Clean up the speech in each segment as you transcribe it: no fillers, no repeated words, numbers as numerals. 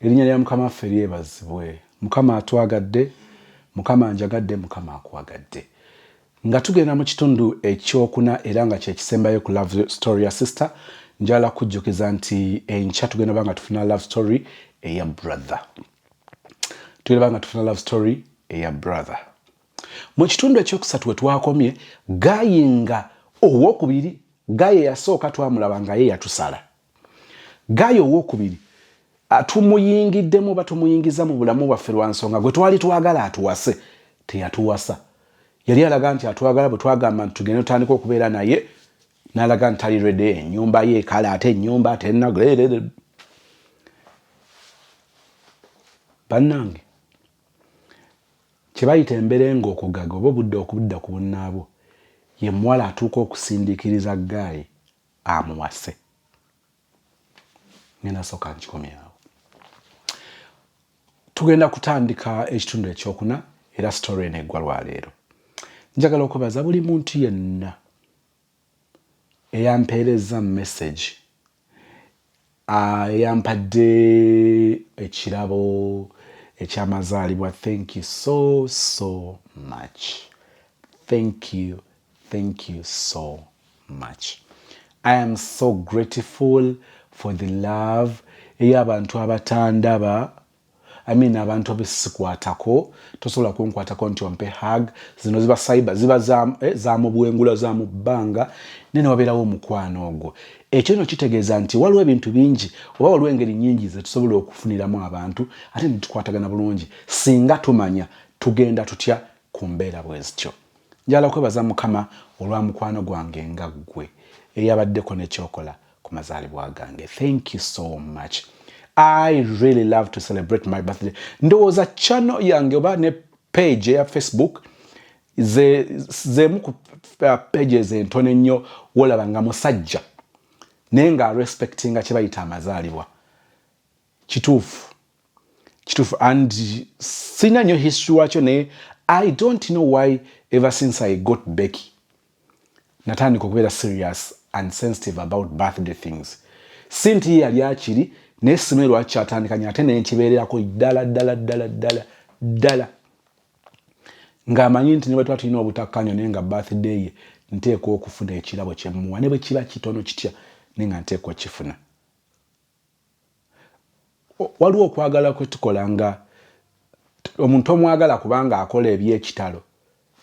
Erinnya lya Mukama waffe lyebazibwe. Mukama atwagadde, Mukama anjagadde, Mukama akwagadde. Nga tugenda mu kitundu ekyokuna era nga kyekisembayo ku love story ya sister, njala kujjukiza nti enkya tugenda ba nga tufuna love story eya brother. Tugenda ba nga tufuna love story eya brother. Mu kitundu ekyokusatu we twakomye, gayi nga owokubiri, gayi eyasooka twamulaba nga ye yatusala. Gayo owokubiri tumuyingiddemu oba tumuyingiza mu bulamu bwaffe lwa nsonga gwe twali twagala atuwase teyatuwasa. Yali alaga nti atwagala, bwe twagamba nti tugende tutandike okubeera naye n'alaga nti tali ready, ennyumba ye kale ate ennyumba tenna. Bannange, kye bayita emberenga okugaga oba obudde okudda ku bunnaabwo, ye muwala atuuka okusindiikiriza guy amuwase. Ngenda sooka nkikomyawo. Tugenda kutandika ekitundu ekyokuna era story eno eggwa lwaleero. Njagala okwebaza buli muntu yenna eyampeerezza message, eyampadde ekirabo ekyamazaalibwa. Thank you so so much. Thank you, thank you so much. I am so grateful for the love ey'abantu abatandaba, I mean abantu abesikwatako. Tosobola kunkwatako nti ompe hug. Zino ziba cyber, ziba za mu bwengula, za mu bbanga, naye ne wabeerawo omukwano ogwo. Ekyo nno kitegeeza nti waliwo ebintu bingi oba waliwo engeri nnyingi ze tusobola okufuniramu abantu ate ne tukwatagana bulungi singa tumanya tugenda tutya ku mbeera bwe zityo. Njagala kwebaza Mukama olwa mukwano gwange nga ggwe eyabaddeko nekyokola ku mazaalibwa gange. Thank you so much. I really love to celebrate my birthday. Ndowooza channel yange oba ne page eya Facebook zemu ku pages entono ennyo wolaba nga musajja naye nga respectinga kye bayita amazaalibwa. Kituufu, kituufu, and sina nnyo history wakyo, naye I don't know why ever since I got Becky natandika okubeera serious and sensitive about birthday things. Si nti ye yali akiri, naye simanyi lwaki kyatandikanya ate nenkibeererako ddala ddala ddala ddala ddala, ng'amanyi nti ne bwe tuba tulina obutakkaanya, naye nga birthday ye nteekwa okufuna ekirabo kyemuwa, ne bwe kiba kitono kitya, naye nga nteekwa okifuna. Waliwo okwagala kwe tukola nga omuntu omwagala kubanga akola ebyekitalo,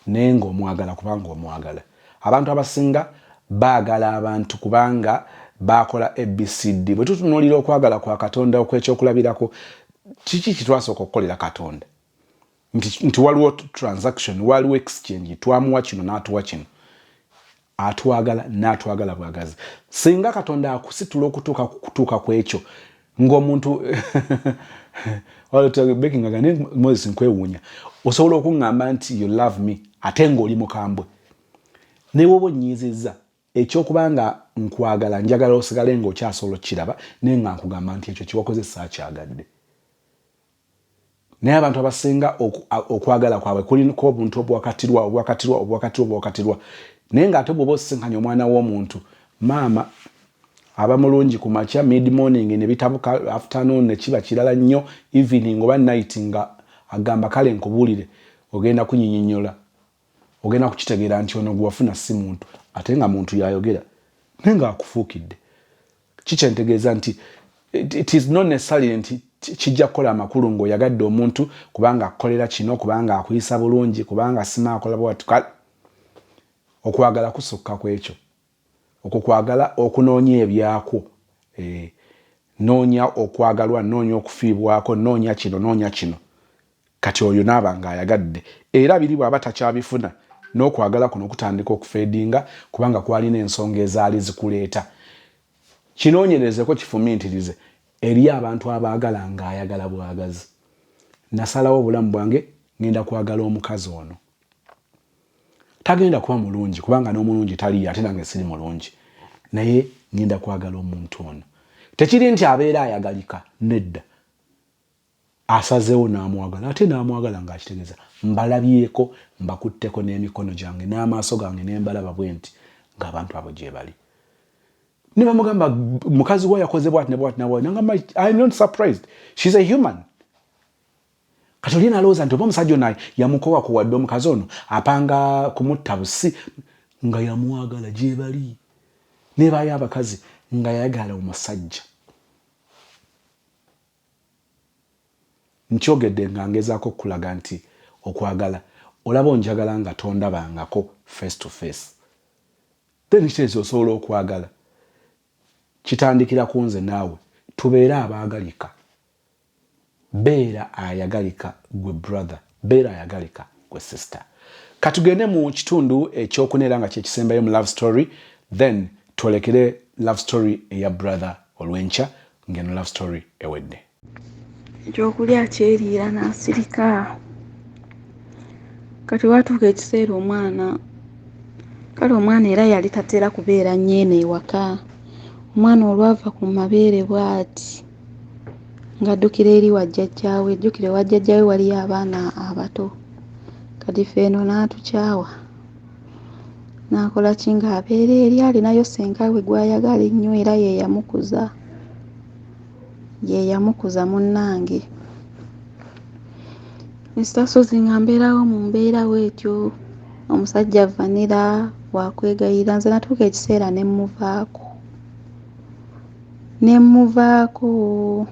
naye ng'omwagala kubanga omwagala. Abantu abasinga baagala abantu kubanga bakola ABCD. Bwe tutunuulira okwagala kwa Katonda okwekyokulabirako, kiki kitwasooka okukolera Katonda? Nti waliwo transaction, waliwo exchange, twamuwa kino n'atuwa kino. Atwagala n'atwagala bwagazi. Singa Katonda akusitula okutuuka kutuuka ku ekyo ng'omuntu bekingaga naye, Moses, nkwewuunya, osobola okuŋŋamba nti you love me ate ng'oli mukambwe, naye woba onnyiizizza, ekyokuba nga nkwagala njagala osigale ng'okyasobola okukiraba, naye nga nkugamba nti ekyo kiwakoze saakyagadde. Naye abantu abasinga okwagala kwabwe kuliko obuntu obwakatirwa, obwakatirwa, obwakatirwa, obwakatirwa, naye ng'ate bw'oba osisinkanye omwana w'omuntu, maama aba mulungi ku makya, mid morning ne bitabuka, afternoon ne kiba kirala nnyo, evening oba night nga agamba kale nkubuulire, ogenda kunyinyonnyola, ogenda kukitegeera nti ono gwe wafuna si muntu, ate nga muntu yayogera naye ng'akufuukidde. Kikyentegeeza nti it is not necessarily nti kijja kukola amakulu ng'oyagadde omuntu kubanga akukolera kino, kubanga akuyisa bulungi, kubanga sima akola bwati. Okwagala kusukka ku ekyo. Okwo kwagala okunoonya ebyakwo, noonya okwagalwa, noonya okufiibwako, noonya kino, noonya kino. Kati oyo naaba ng'ayagadde, era biri bw'aba takyabifuna, n'okwagala kuno kutandika okufeedinga, kubanga kwalina ensonga ezaali zikuleeta. Kinoonyerezeko, kifumiitirize eri abantu abaagala ng'ayagala bwagazi. Nasalawo obulamu bwange ngenda kwagala omukazi ono. Tagenda kuba mulungi kubanga n'omulungi taliyo, ate nange siri mulungi, naye ngenda kwagala omuntu ono. Tekiri nti abeera ayagalika, nedda, asazeewo n'amwagala, ate n'amwagala ng'akitegeeza mbalabyeko, mbakutteko n'emikono gyange n'amaaso gange ne mbalaba bwe nti ng'abantu abo gye bali. Ne bamugamba mukazi we yakoze bwati ne bwati nabwati, nangamba I'm not surprised, she's a human. Kati oli nalowooza nti oba omusajja ono yamukowa kuwadde omukazi ono apanga kumutta busi nga yamwagala. Gyebali nebayo abakazi nga yayagala omusajja. Nkyogedde nga ngezaako okukulaga nti okwagala, olaba onjagala nga tondabangako face to face, then kitegeeza osobola okwagala. Kitandikira ku nze naawe tubeere abaagalika. Beera ayagalika gwe brother, beera ayagalika gwe sister. Katugende mu kitundu ekyokuna era nga kyekisembayo mu love story, then twolekere love story eya brother olwenkya ngeno love story ewedde. Ekyokulya akyeriira n'asirika. Kati watuuka ekiseera omwana, kale omwana era yali tatera kubeera nnyo eno ewaka. Omwana olwava ku mabeere bw'ati ng'addukira eri wa jjajjaawe. Jjukira ewa jjajjaawe waliyo abaana abato. Kati ffe eno n'atukyawa, n'akola ki, ng'abeera eri alinayo ssenga we gw'ayagala ennyo, era ye yamukuza, ye yamukuza munnange. Mr Ssozi, nga mbeerawo mu mbeera bw'etyo, omusajja vanilla wakwegayirira. Nze natuuka ekiseera ne mmuvaako, ne mmuvaako,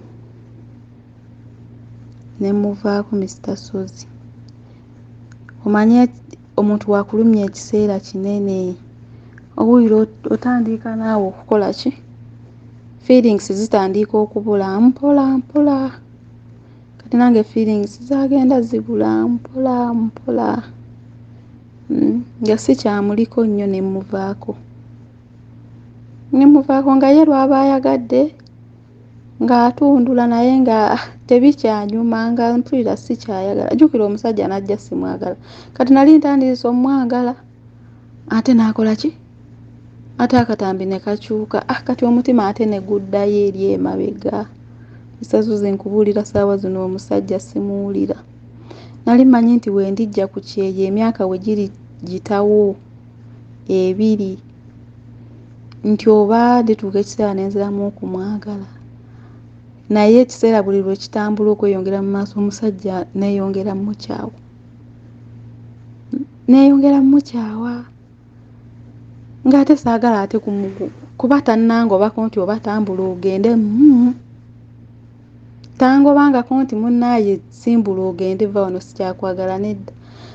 ne mmuvaako. Mr Ssozi, omanye omuntu wakulumya ekiseera kinene, owulira otandika naawe okukola ki, feelings zitandika okubula mpola mpola. Kati nange feelings zagenda zibula mpola mpola, nga sikyamuliko nnyo, ne mmuvaako, ne mmuvaako. Nga ye lw'aba ayagadde ng'atundula, naye nga tebikyanyuma, nga mpulira sikyayagala. Jjukira omusajja n'ajja simwagala, kati nali ntandise omwagala, ate n'akola ki, ate akatambi ne kakyuka. Ah, kati omutima ate ne guddayo eri emabega. Mr Ssozi, nkubuulira, ssaawa zino omusajja simuwulira. Nali mmanyi nti we ndijja ku kyeyo, emyaka we giri gitawo 2, nti oba ndituuka ekiseera ne nziramu okumwagala. Naye ekiseera buli lwe kitambula okweyongera mu maaso, omusajja neeyongera mukyawa, neeyongera mukyawa, ng'ate saagala ate kuba tannangobako nti oba tambula ogende. Tangobangako nti munnaaye simbula ogende, va wano sikyakwagala, nedda.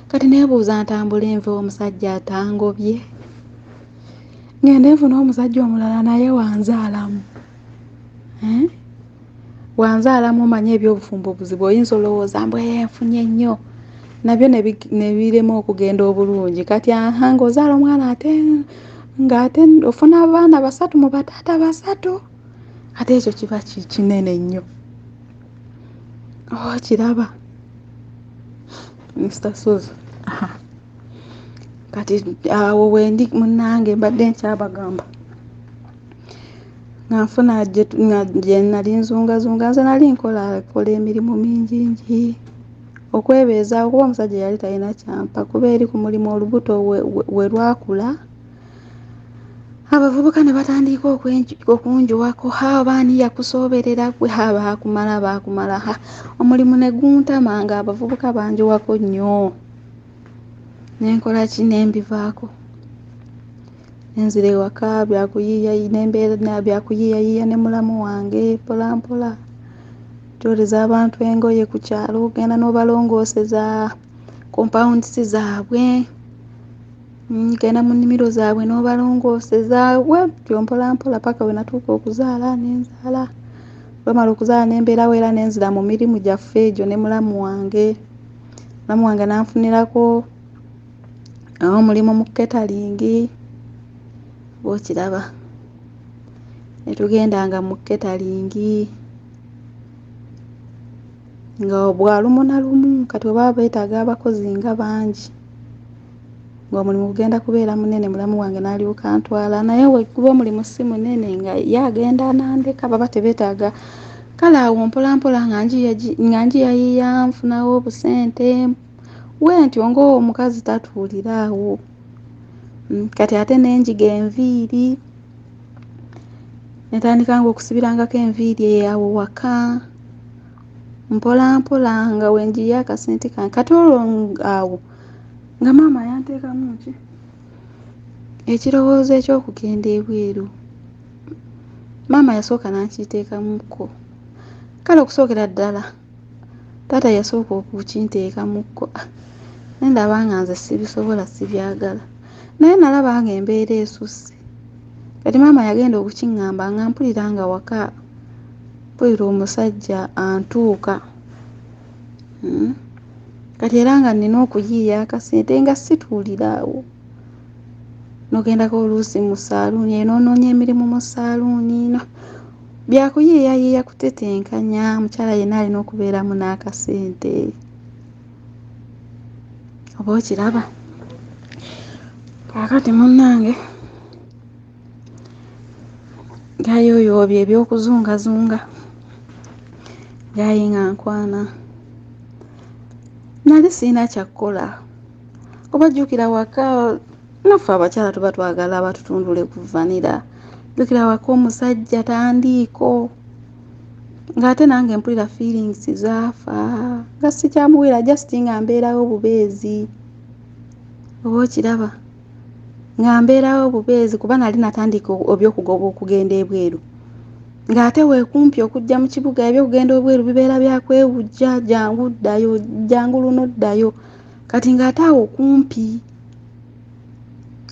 Kati neebuuza, ntambule nve omusajja atangobye, ngende nfune omusajja omulala naye wanzaalamu, eh? Wanzaalamu. Omanye ebyobufumbo buzibu, oyinza olowooza mbu nfunye nnyo, nabyo ne birema okugenda obulungi. Kati aha, ng'ozaala omwana, ate ng'ate ofuna abaana basatu mu bataata basatu, ate ekyo kiba kinene nnyo. Oh, kiraba Mr Ssozi. Kati awo wendi munnange, mbadde nkyabagamba nga nfuna gye nali nzungazunga. Nze nali nkola kola emirimu mingingi okwebeezaawo, kuba omusajja yali talina kyampa, kuba eri ku mulimu olubuto we lwakula, abavubuka ne batandika okunjuwako, ha, oba ani yakusooberera gwe, ha, baakumala, baakumala. Ha, omulimu ne guntama nga abavubuka banjuwako nnyo. Nenkola ki, nembivaako, nenzira ewaka, byakuyiiya nembeera byakuyiiyayiiya ne mulamu wange mpola mpola. Twoleza abantu engoye ku kyalo, ogenda n'obalongooseza compounds zaabwe, genda mu nnimiro zaabwe n'obalongooseza bwetyo mpola mpola, paka we natuuka okuzaala. Nenzaala, lwamala okuzaala nembeerawo era nenzira mu mirimu gyaffe egyo ne mulamu wange. Mulamu wange nanfunirako omulimu mu catering, bwokiraba, ne tugendanga mu catering nga bwa lumu na lumu. Kati oba beetaaga abakozi nga bangi, ng'omulimu gugenda kubeera munene, mulamu wange n'alyoka antwala. Naye wekuba omulimu si munene, nga ye agenda nandeka, baba tebeetaaga. Kale awo mpola mpola nga njiyayiya, nfunawo obusente bwentyo ng'omukazi tatuulira awo. Kati ate nenjiga enviiri. Netandika nga okusibirangako enviiri awo waka mpola mpola nga wenjiya akasente kange. Kati olwo awo nga maama yanteekamu ki ekirowoozo eky'okugenda ebweru. Maama yasooka n'akiteekamukko. Kale okusookera ddala taata yasooka okukinteekamukko, naye ndaba nga nze sibisobola, sibyagala. Naye nalaba nga embeera esusse. Kati maama yagenda okukiŋŋamba nga mpulira nga waka mpulira omusajja antuuka. Kati era nga nnina okuyiiya akasente nga situulira awo. N'ogendako oluusi mu ssaaluuni eyo n'onoonya emirimu mu ssaaluuni no byakuyiiyayiiya kutetenkanya omukyala yenna alina okubeeramu n'akasente. Oba okiraba? Kaakati munnange gayoyoobye eby'okuzungazunga gayi nga nkwana. Nali sirina kya kukola kuba jjukira waka naffe abakyala tuba twagala batutundule ku vanira. Jjukira waka omusajja tandiiko ng'ate nange mpulira feelings zaafa nga sikyamuwulira just nga mbeerawo bubeezi oba okiraba nga mbeerawo bubeezi kuba nali natandika ebyokugoba okugenda ebweru ng'ate weekumpi okujja mu kibuga ebyokugenda obweru bibeera byakwewujja jangu ddayo jangu luno ddayo kati ng'ate awo kumpi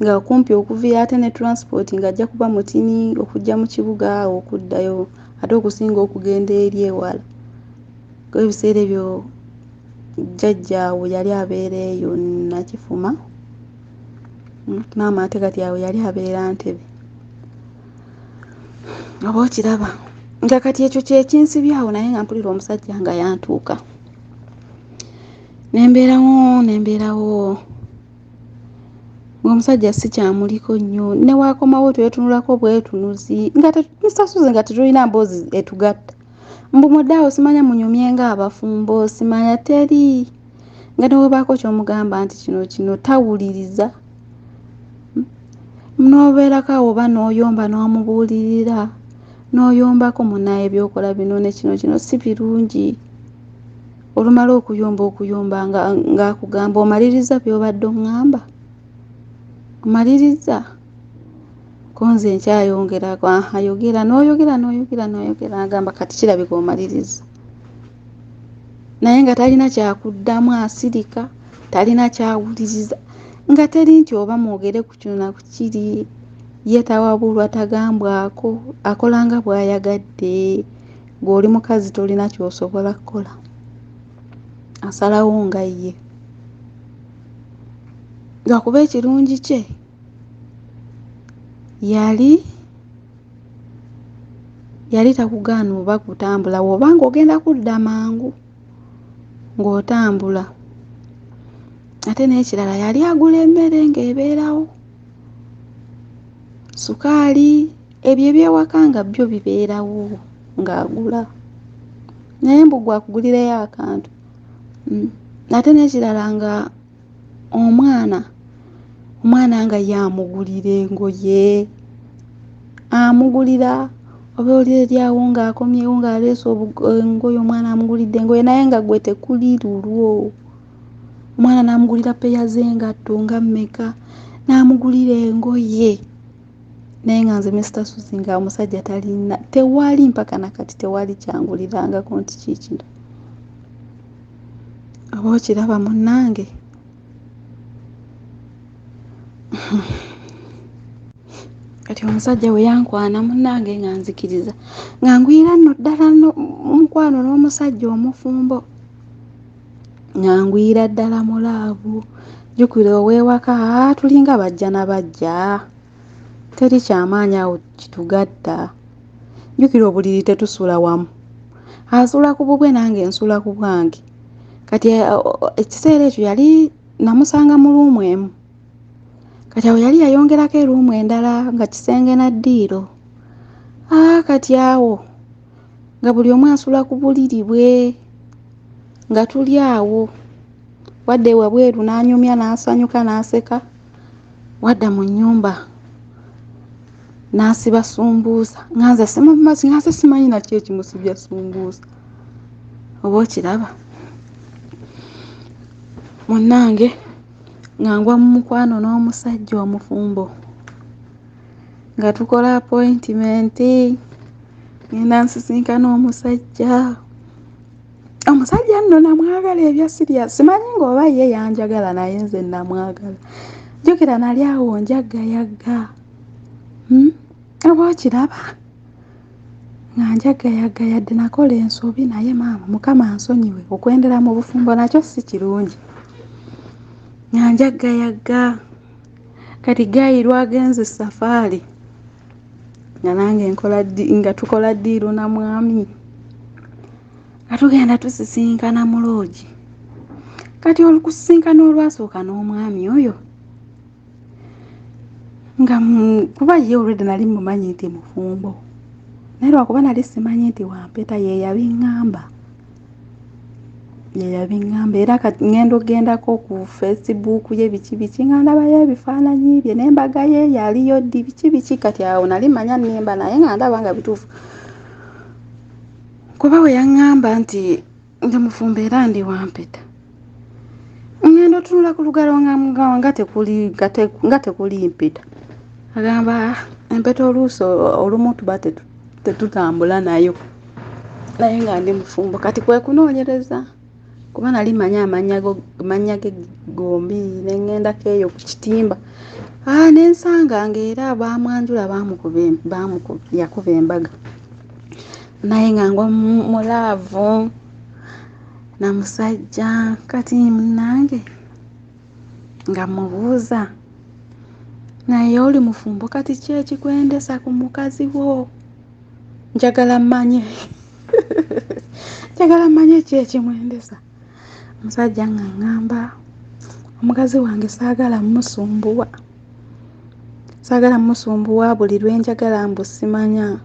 nga kumpi okuviira ate ne transport ng'ajja kuba mutini okujja mu kibuga awo okuddayo ate okusinga okugenda eri ewala kuba ebiseera ebyo jjajjaawo yali abeera eyo Nakifuma maama ate kati awo yali abeera Ntebe oba okiraba nga kati ekyo kyekinsibye awo naye nga mpulira omusajja nga yantuuka nembeerawo nembeerawo ng'omusajja sikyamuliko nnyo ne waakomawo twetunulako bwetunuzi nga musasuze nga tetulina mboozi etugatta mbu mudde awo simanya munyumye ng'abafumbo simanya teri nga ne webaako ky'omugamba nti kino kino tawuliriza n'obeerako awo oba n'oyomba n'omubuulirira n'oyombako munaye by'okola bino ne kino kino si birungi olumala okuyomba okuyomba ng'akugamba omaliriza by'obadde oŋŋamba omaliriza ko nze nkyayongerako aha yogera n'oyogera n'oyogera n'oyogera agamba kati kirabika omaliriza naye nga talina kyakuddamu asirika talina kyawuliriza nga teri nti oba mwogere ku kino na ku kiri ye tawabulwa tagambwako akola nga bw'ayagadde gwe oli mukazi tolina ky'osobola kukola asalawo nga ye lwakuba ekirungi kye yali yali takugaana oba kutambula woba ng'ogenda kudda mangu ng'otambula ate n'ekirala yali agula emmere ng'ebeerawo sukaali ebyo ebyewaka nga byo bibeerawo ng'agula naye mbu gwe akugulireyo akantu ate n'ekirala nga omwana omwana nga ye amugulira engoye amugulira oba oli eri awo ng'akomyewo ng'aleese engoye omwana amugulidde engoye naye nga gwe tekuli lulwo omwana n'amugulira ppeya z'engatto nga mmeka n'amugulira engoye naye nga nze Mister Suzi nga omusajja talina tewali mpaka nakati tewali kyangulirangako nti kiikino oba okiraba munnange kati omusajja we yankwana munnange nga nzikiriza nga ngwira nno ddala mukwano n'omusajja omufumbo nga ngwira ddala mu laavu jjukira ow'ewaka tulinga bajja na bajja teri kyamaanyi awo kitugatta jjukira obuliri tetusula wamu asula ku bubwe nange nsula ku bwange kati ekiseera ekyo yali namusanga mu luumu emu kati awo yali yayongerako eruumu endala nga kisenge na ddiiro aa kati awo nga buli omu asula ku buliri bwe nga tuli awo wadda ewabweru n'anyumya n'asanyuka n'aseka wadda mu nnyumba N'ansiba sumbuusa nga nze nga nze simanyi naki ekimusibya sumbuusa oba okiraba. Munnange nga ngwa mu mukwano n'omusajja omufumbo nga tukola appointment, ngenda nsisinkana omusajja. Omusajja nno namwagala ebya serious, simanyi ng'oba ye yanjagala naye nze namwagala. Jjukira nali awo njaggayagga, Oba okiraba nga njaggayagga yadde nakola ensobi naye maama Mukama ansonyiwe, okwendera mu bufumbo nakyo si kirungi. Nga njaggayagga kati guy lwagenze safaari nga nange nkola nga tukola deal na mwami nga tugenda tusisinkana mu lodge. Kati olukusisinkana olwasooka n'omwami oyo nga kuba ye already nali mumanyi nti mufumbo naye lwakuba nali simanyi nti wampeta ye yabiŋŋamba, ye yabiŋŋamba era kati ŋŋenda okugendako ku Facebook ye biki biki nga ndabayo ebifaananyi bye n'embaga ye yaliyo ddi biki biki. Kati awo nali mmanya nnimba naye nga ndaba nga bituufu kuba bwe yaŋŋamba nti ndi mufumbo era ndi wampeta. Ŋŋenda otunula ku lugalo nga tekuli nga tekuli mpeta. Agamba empeta oluusi olumu tuba tetutambula nayo naye nga ndi mufumbo. Kati kwe kunoonyereza kuba nali mmanyi amannya ge gombi ne ŋŋendako eyo ku kitimba ne nsanga ng'era baamwanjula baamukuba yakuba embaga naye nga ngwa mu love na musajja. Kati munnange nga mmubuuza naye oli mufumbo kati ki ekikwendesa ku mukazi wo? Njagala mmanye, njagala mmanye ki ekimwendesa. Omusajja nga ŋŋamba omukazi wange saagala mmusumbuwa, saagala mmusumbuwa buli lwe njagala mbu simanya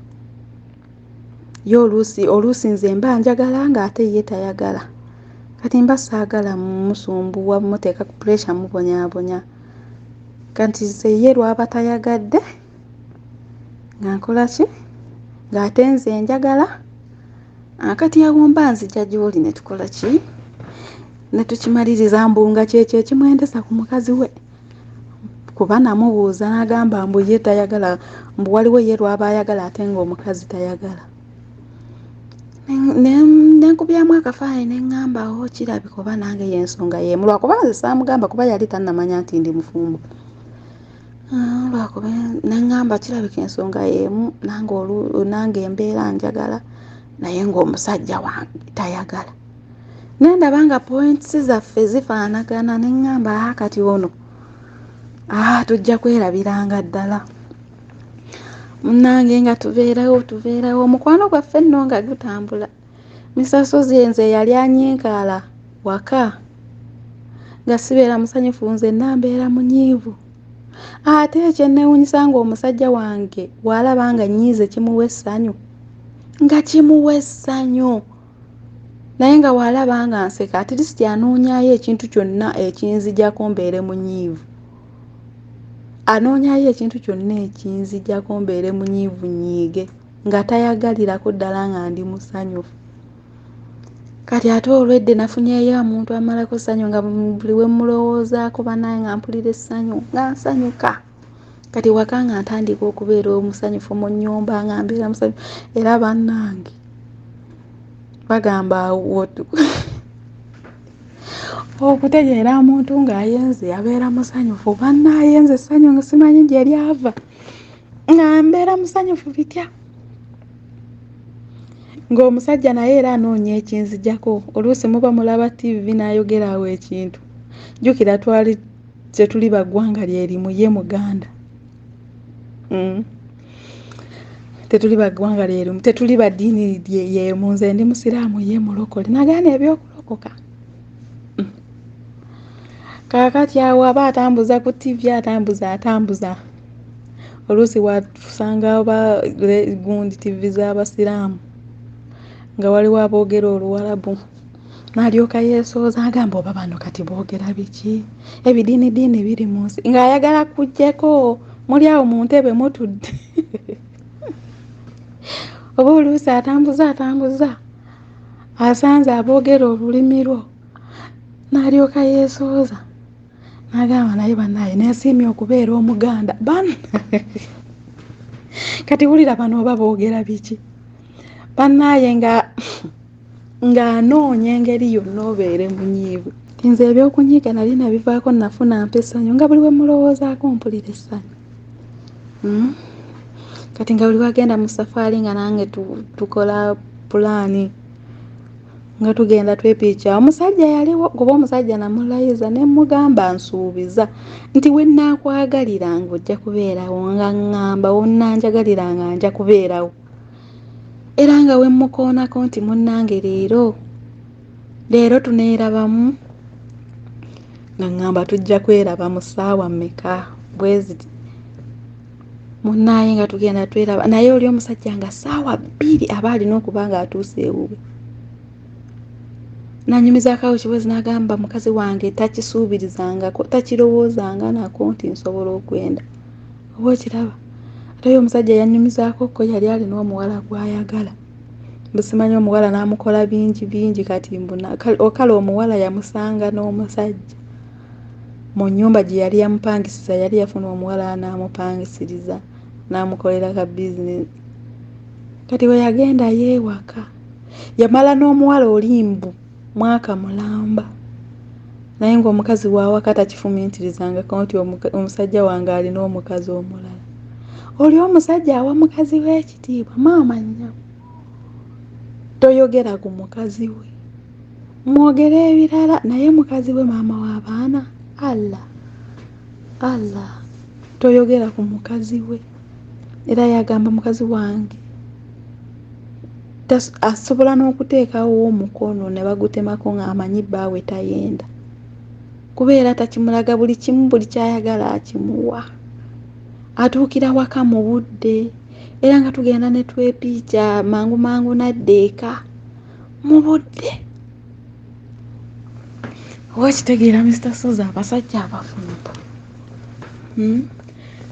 ye oluusi oluusi nze mba njagala ng'ate ye tayagala. Kati mba saagala mmusumbuwa mmuteeka ku pressure mubonyaabonya. Kati nze ye lw'aba tayagadde nga nkola ki ng'ate nze njagala kati awo mba nzija gy'oli ne tukola ki ne tukimaliriza mbu nga kyekyo ekimwendesa ku mukazi we. Kuba namubuuza n'agamba mbu ye tayagala mbu waliwo ye lw'aba ayagala ate ng'omukazi tayagala. Ne nkubyamu akafaananyi ne ŋŋamba oh kirabika oba nange y'ensonga y'emu lwakuba nze saamugamba kuba yali tannamanya nti ndi mufumbo. Lwakuba ne ŋŋamba kirabika ensonga y'emu nange nange embeera njagala naye ng'omusajja wange tayagala. Ne ndaba nga points zaffe zifaanagana ne ŋŋamba kati ono tujja kwerabiranga ddala. Munnange nga tubeerawo tubeerawo omukwano gwaffe nno nga gutambula. Mr Ssozi nze yali anyiikaala waka nga sibeera musanyufu nzenna mbeera munyiivu. Ate ekyenneewuunyisa ng'omusajja wange bw'alaba nga nnyiize kimuwa essanyu, nga kimuwa essanyu naye nga bw'alaba nga nseka at least anoonyaayo ekintu kyonna ekinzigyako mbeere munyiivu. Anoonyaayo ekintu kyonna ekinzigyako mbeere munyiivu nnyiige nga tayagalirako ddala nga ndi musanyufu. Kati ate olwedde nafunyeeyo omuntu amalako essanyu nga buli we mmulowoozaako bannange nga mpulira essanyu nga nsanyuka. Kati waka nga ntandika okubeera omusanyufu mu nnyumba nga mbeera musanyufu era bannange bagamba okutegeera omuntu ng'ayenze abeera musanyufu. Bannaaye nze essanyu nga simanyi gye lyava nga mbeera musanyufu bitya. Ng'omusajja naye era anoonya ekinzigyako oluusi muba mulaba ttivi n'ayogera awo ekintu. Jjukira twali tetuli ba ggwanga lye limu ye Muganda. Tetuli ba ggwanga lye limu, tetuli ba ddiini y'emu nze ndi musiraamu ye mulokole nagaana eby'okulokoka. Kaakati awo aba atambuza ku ttivi atambuza atambuza. Oluusi wasanga ba gundi ttivi z'abasiraamu nga waliwo aboogera Oluwarabu n'alyoka yeesooza agamba oba bano kati boogera biki? Ebidiinidiini biri mu nsi ng'ayagala kuggyako Muli awo mu ntebe mutudde. Oba oluusi atambuza atambuza asanze aboogera olulimi lwo n'alyoka yeesooza n'agamba naye bannaaye neesiimye okubeera Omuganda. Banna kati wulira bano oba boogera biki? Bannaaye nga ng'anoonya engeri yonna obeere munyiivu. Nze ebyokunyiiga nali nabivaako nafuna mpa essanyu nga buli we mulowoozaako mpulira essanyu. Kati nga buli wagenda mu safaari nga nange tukola pulaani nga tugenda twepiica. Omusajja yaliwo kuba omusajja namulayiza ne mmugamba nsuubiza nti we nnaakwagaliranga ojja kubeerawo nga ŋŋamba wonnanjagaliranga nja kubeerawo. Era nga we mmukoonako nti munnange leero leero tuneerabamu nga ŋŋamba tujja kweraba mu ssaawa mmeka bwe ziti. Munnaaye nga tugenda tweraba naye oli omusajja nga ssaawa 2 aba alina okuba ng'atuuse ewuwe. Nanyumizaako awo kibozi n'agamba mukazi wange takisuubirizangako takirowoozanga nako nti nsobola okwenda. Oba okiraba? Ate oyo omusajja yanyumizaako ko yali alina omuwala gw'ayagala. Mbu simanyi omuwala n'amukola bingi bingi kati mbu kale omuwala yamusanga n'omusajja mu nnyumba gye yali yamupangisiza yali yafuna omuwala n'amupangisiriza n'amukolera ka bizinesi. Kati bwe yagenda yeewaka yamala n'omuwala oli mbu mwaka mulamba naye ng'omukazi w'awaka takifumiitirizangako nti omusajja wange alina omukazi omulala. Oli omusajja awa mukazi we ekitiibwa maama nnyabo toyogera ku mukazi we mwogere ebirala naye mukazi we maama w'abaana Allah Allah toyogera ku mukazi we. Era yagamba mukazi wange asobola n'okuteekawo omukono ne bagutemako ng'amanyi bbaawe tayenda kubeera takimulaga buli kimu buli ky'ayagala akimuwa. Atuukira waka mu budde era nga tugenda ne twepiica mangu mangu n'adda eka mu budde. Oba okitegeera Mr. Ssozi abasajja abafumbo.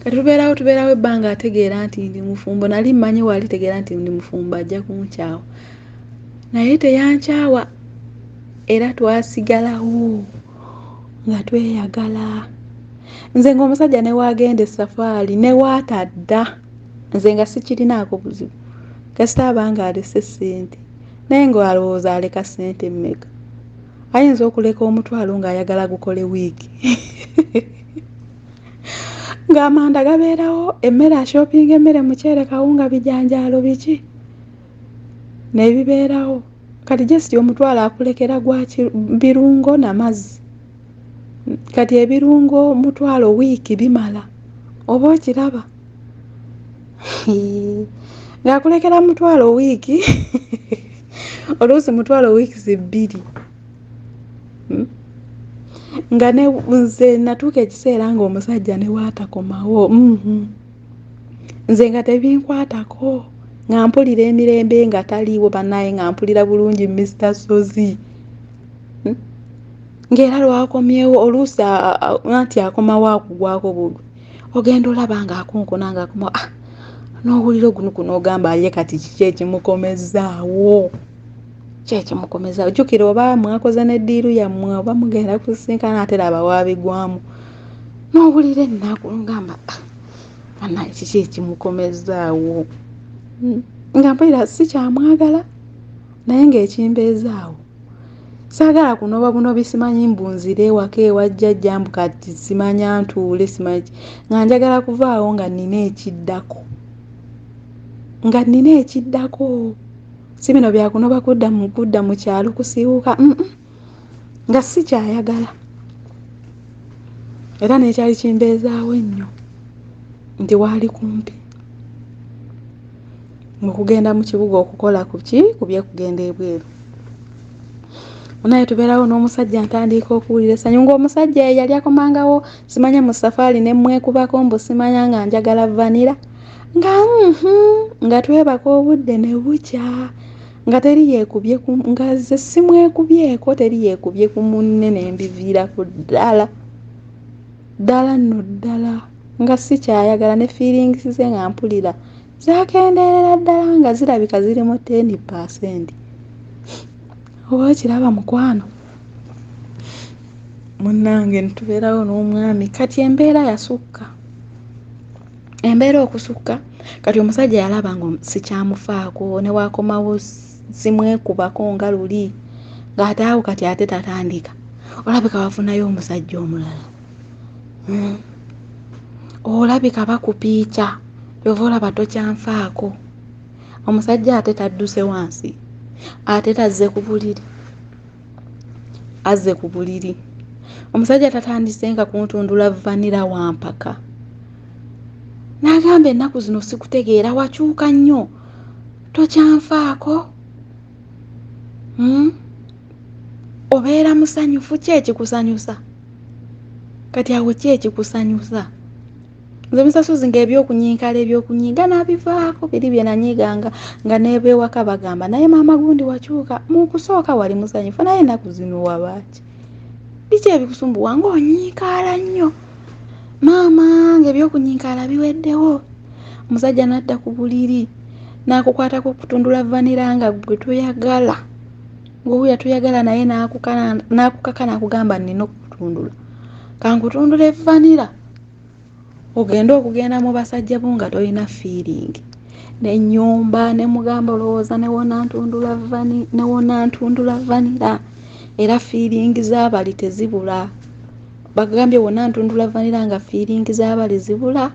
Kati tubeerawo tubeerawo ebbanga ategeera nti ndi mufumbo nali mmanyi w'alitegeera nti ndi mufumbo ajja kunkyawa naye teyankyawa era twasigalawo nga tweyagala. Nze ng'omusajja ne w'agenda essafaali ne w'atadda nze nga sikirinaako buzibu kasita aba ng'alese ssente naye ng'alowooza aleka ssente mmeka? Ayinza okuleka omutwalo ng'ayagala gukole wiiki ng'amanda gabeerawo emmere ashoppinga emmere muceere kawunga bijanjaalo biki nebibeerawo kati just omutwalo akulekera gwa birungo namazzi kati ebirungo omutwalo wiiki bimala oba okiraba ng'akulekera mutwalo wiiki oluusi mutwalo wiiki 2. Nga ne nze natuuka ekiseera ng'omusajja ne waatakomawo nze nga tebinkwatako nga mpulira emirembe nga taliiwo bannaaye nga mpulira bulungi Mr. Ssozi. Ng'era lwakomyewo oluusi anti akomawo akugwako bugwi ogenda olaba ng'akonkona ng'akomawo n'owulira ogunuku n'ogamba ye kati kiki ekimukomezzaawo? Ki ekimukomezaawo? Jjukira oba mwakoze n'eddiiru yammwe oba mugenda kusisinkana ate laba waabigwamu n'owulira ennaku n'ogamba bannange kiki ekimukomezzaawo? Nga mpulira sikyamwagala naye ng'ekimbeezaawo saagala kunoba bunobi simanyi mbu nzire ewaka ewa jjajja mbu kati simanya ntuule simanyi ki nga njagala kuvaawo nga nnina ekiddako nga nnina ekiddako si bino byakunoba kudda mu kudda mu kyalo kusiiwuuka nga sikyayagala era n'ekyali kimbeezaawo ennyo nti waali kumpi okugenda mu kibuga okukola ku ki ku by'okugenda ebweru. Munaye tubeerawo n'omusajja ntandiika okuwulira essanyu ng'omusajja eyali akomangawo simanya mu safaali ne mmwekubako mbu simanya nga njagala vanira nga nga twebaka obudde ne bukya nga teri yeekubye ku nga nze simwekubyeko teri yeekubye ku munne ne mbiviirako ddala ddala nno ddala. Nga sikyayagala ne feelings ze nga mpulira zakendeerera ddala nga zirabika ziri mu 10%. Oba okiraba mukwano? Munnange nitubeerawo n'omwami kati embeera yasukka. Embeera okusukka kati omusajja yalaba nga sikyamufaako ne wakomawo simwekubako nga luli ng'ate awo kati ate tatandika olabika wafunayo omusajja omulala. Olabika bakupiica kyova olaba tokyanfaako. Omusajja ate tadduse wansi ate tazze ku buliri azze ku buliri. Omusajja tatandise nga kuntundula vanilla wampaka. N'agamba ennaku zino sikutegeera wakyuka nnyo tokyanfaako. Obeera musanyufu ki ekikusanyusa? Kati awo ki ekikusanyusa? Nze musasuzi ng'ebyokunyinkala ebyokunyiga n'abivaako biri bye nanyiganga nga n'ebewaka bagamba naye maama gundi wakyuka mu kusooka wali musanyufu naye ennaku zino wabaaki? Biki ebikusumbuwa ng'onyiikaala nnyo? Maama ng'ebyokunyiikaala biweddewo. Omusajja n'adda ku buliri n'akukwatako okutundula vanilla nga gwe toyagala ng'owulira toyagala naye n'akukaka n'akugamba nnina okukutundula. Kankutundule vanilla ogende okugenda mu basajja bo nga tolina feeling. N'ennyumba ne mugamba olowooza ne wonantundula vanilla era feeling z'abali tezibula. Bagambye wonantundula vanilla nga feeling z'abali zibula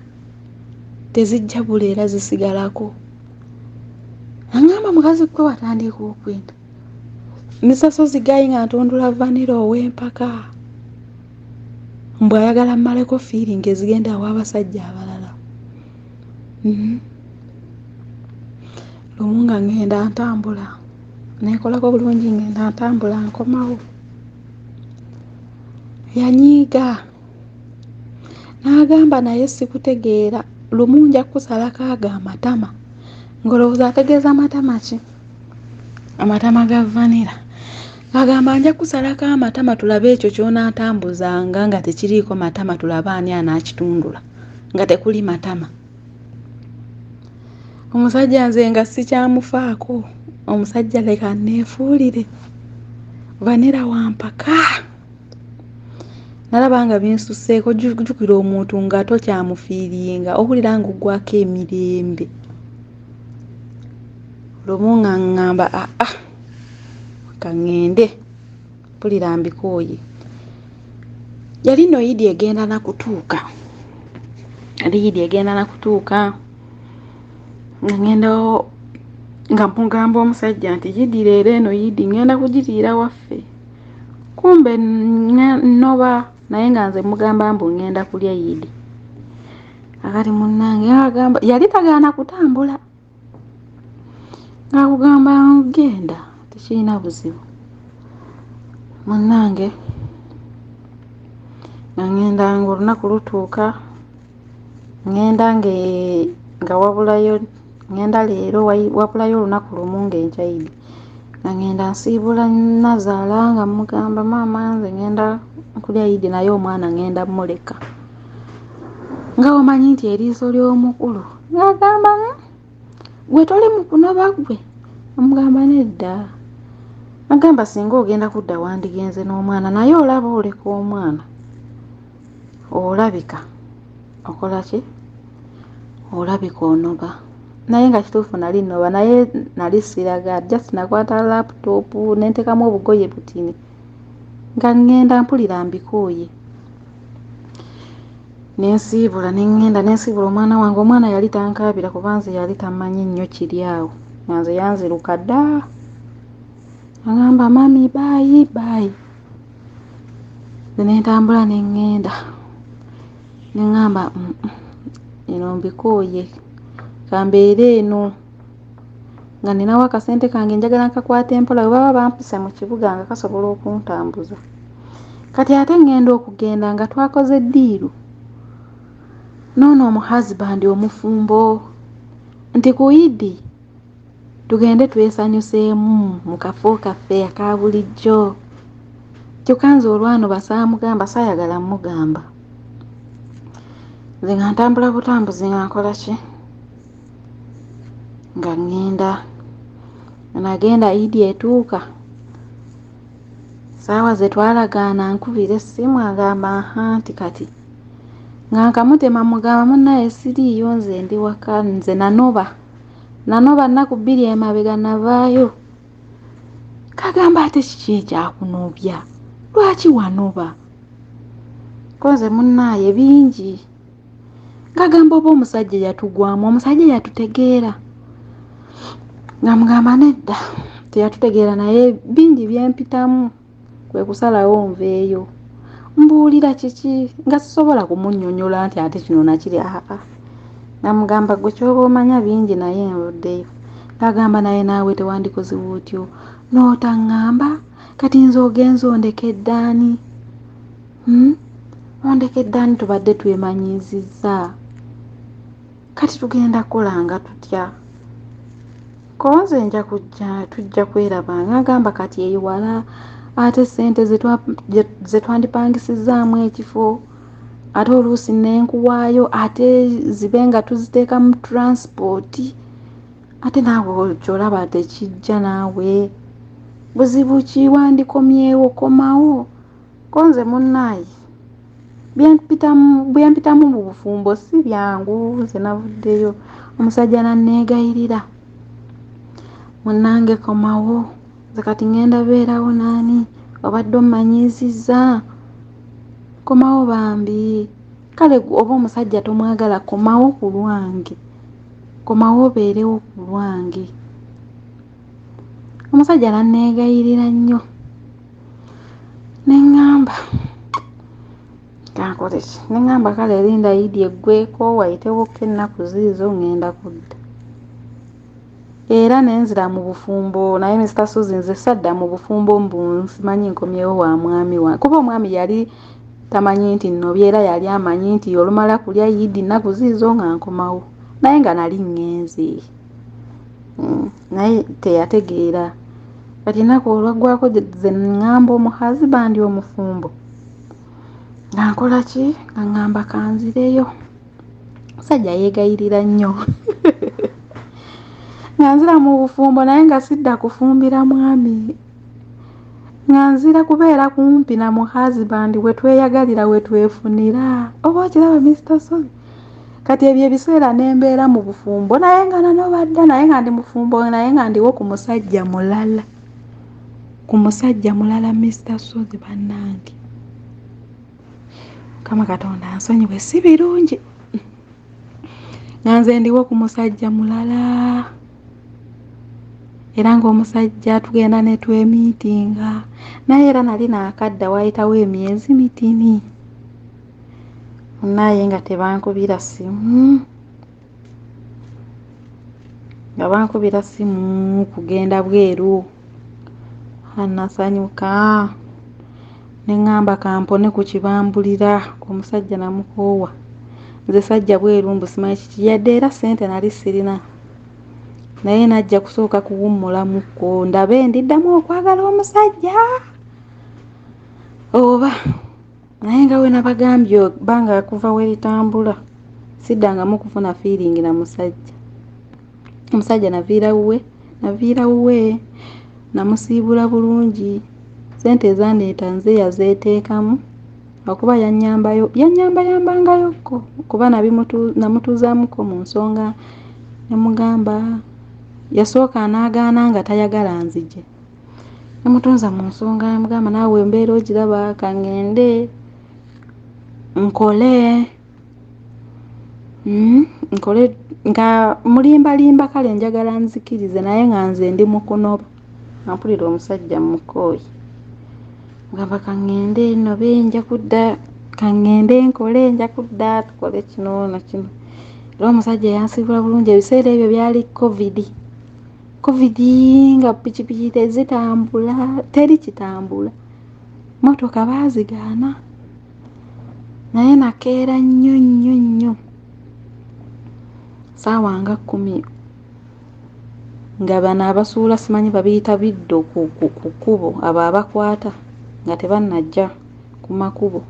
tezijja bula era zisigalako. Aŋŋamba mukazi gwe watandika okwenda. Misasozi gayi nga ntundula vanilla ow'empaka. Mbu ayagala mmaleko feeling ezigenda aw'abasajja abalala. Lumu nga ŋŋenda ntambula neekolako bulungi ŋŋenda ntambula nkomawo. Yanyiiga n'agamba naye sikutegeera lumu nja kukusalako ago amatama. Ng'olowooza ategeeza matama ki? Amatama ga vanilla. Agamba nja kukusalako amatama tulabe ekyo ky'onaatambuzanga nga tekiriiko matama tulabe ani anaakitundula nga tekuli matama. Omusajja nze nga sikyamufaako. Omusajja leka neefuulire vanilla wampaka. Nalaba nga binsusseeko jjukira omuntu nga tokyamufiiringa owulira ng'oggwako emirembe. Lumu nga ŋŋamba aa ka ŋŋende mpulira mbikooye. Yali nno Idi egenda na kutuuka. Yali Idi egenda na kutuuka nga ŋŋenda nga mugamba omusajja nti Idi leero eno Idi ŋŋenda kugiriira waffe. Kumbe nnoba naye nga nze mugamba mbu ŋŋenda kulya Idi. Akati munnange agamba yali tagaana kutambula. Ng'akugamba genda tekirina buzibu. Munnange nga ŋŋenda ng'olunaku lutuuka ŋŋenda nga wabulayo ŋŋenda leero wabulayo olunaku lumu ng'enkya Idi. Nga ŋŋenda nsiibula nnazaala nga mmugamba maama nze ŋŋenda kulya Idi naye omwana ŋŋenda mmuleka. Nga bw'omanyi nti eriiso ly'omukulu ng'agamba gwe toli mu kunoba ggwe? Omugamba nedda. Agamba singa ogenda kudda wandigenze n'omwana naye olaba oleka omwana. Olabika okola ki? Olabika onoba. Naye nga kituufu nali nnoba naye nali siraga just nakwata laptop ne nteekamu obugoye butini nga ŋŋenda mpulira mbikooye. Ne nsiibula ne ŋŋenda ne nsiibula omwana wange. Omwana yali tankaabira kuba nze yali tamanyi nnyo kiri awo nga nze yanziruka dda. Aŋŋamba mummy bye bye. Nze ne ntambula ne ŋŋenda ne ŋŋamba eno mbikooye ka mbeere eno nga nninawo akasente kange njagala nkakwate mpola bwe baba bampise mu kibuga nga kasobola okuntambuza. Kati ate ŋŋenda okugenda nga twakoze deal n'ono omuhusband omufumbo nti ku Idi tugende twesanyuseemu mu kafo kaffe aka bulijjo. Kyokka nze olwano basaamugamba saayagala mmugamba. Nze nga ntambula butambuzi nga nkola ki? Nga ŋŋenda. Nagenda Idi etuuka, ssaawa ze twalagaana ankubira essimu agamba aha nti kati nga nkamutema mugamba munnaye siriiyo nze ndi waka nze nanoba. Nanoba nnaku bbiri emabega navaayo. Kagamba ate kiki ekyakunobya? Lwaki wanoba? Ko nze munnaaye bingi. Ngagamba oba omusajja yatugwamu, omusajja yatutegeera. Nga mugamba nedda teyatutegeera naye bingi byempitamu kwe kusalawo nveeyo. Mbuulira kiki nga sisobola kumunnyonnyola nti ate kino nakiri aa. Nga mugamba gwe ky'oba omanya bingi naye nvuddeyo. Ng'agamba naye naawe tewandikoze bw'otyo n'otaŋŋamba kati nze ogenze ondekedde ani? Hmm? Ondekedde ani tubadde twemanyiizizza kati tugenda kukola nga tutya? Ko nze nja kujja tujja kweraba ng'agamba kati eyo wala ate ssente ze twandipangisizzaamu ekifo ate oluusi nenkuwaayo ate zibe nga tuziteeka mu transport ate naawe kyolaba tekijja naawe buzibu ki wandikomyewo komawo ko nze munnaaye byempitamu mu bufumbo si byangu nze navuddeyo omusajja nanneegayirira munnange komawo nze kati ŋŋenda beerawo naani obadde ommanyiizizza komawo bambi kale oba omusajja tomwagala komawo ku lwange komawo obeerewo ku lwange omusajja nanneegayirira nnyo ne ŋŋamba kankole ki ne ŋŋamba kale linda Idi eggweeko wayitewokko ennaku ziizo ŋŋenda kudda era ne nzira mu bufumbo naye Mr Ssozi nze sadda mu bufumbo mbu nsimanyi nkomyewo wa mwami wange kuba omwami yali tamanyi nti nnobye era yali amanyi nti olumala kulya Idi nnaku ziizo nga nkomawo naye nga nali ŋŋenze naye teyategeera kati ennaku olwaggwako ze ŋŋamba omuhazibandi omufumbo nga nkola ki nga ŋŋamba kanzireyo omusajja yeegayirira nnyo nga nzira mu bufumbo naye nga sidda kufumbira mwami nga nzira kubeera kumpi na muhazibandi we tweyagalira we twefunira oba okiraba Mr Ssozi kati ebyo ebiseera ne mbeera mu bufumbo naye nga nanobadda naye nga ndi mufumbo naye nga ndiwo ku musajja mulala ku musajja mulala Mr Ssozi bannange Mukama Katonda ansonyiwe si birungi nga nze ndiwo ku musajja mulala era ng'omusajja tugenda ne twemiitinga naye era nali naakadda waayitawo emyezi mitini munaaye nga tebankubira ssimu nga bankubira ssimu kugenda bweru anasanyuka ne ŋŋamba kampone ku kibambulira omusajja namukoowa nze sajja bweru mbu simanyi kiki yadde era ssente nali sirina naye najja kusooka kuwummulamukko ndabe ndiddamu okwagala omusajja oba naye nga we nabagambye ebbanga kuva we litambula siddangamu kufuna fiiringi na musajja omusajja naviira wuwe naviira wuwe namusiibula bulungi ssente ezandeeta nze yazeeteekamu lwakuba yannyambayo yannyambayambangayokko kuba namutuuzaamuko mu nsonga ne mugamba yasooka n'agaana nga tayagala nzije Namutunza mu nsonga namugamba naawe embeera ogiraba kangende nkole nkole nga mulimbalimba kale njagala nzikirize naye nga nze ndi mu kunoba nga mpulira omusajja mukooye ngamba kangende nobe nja kudda kangende nkole nja kudda tukole kino na kino era omusajja yansiibula bulungi ebiseera ebyo byali covid Covid nga pikipiki tezitambula teri kitambula mmotoka baazigaana naye nakeera nnyo nnyo nnyo ssaawa nga kkumi nga bano abasuula simanyi babiyita biddo ku kkubo abo abakwata nga tebannajja ku makubo.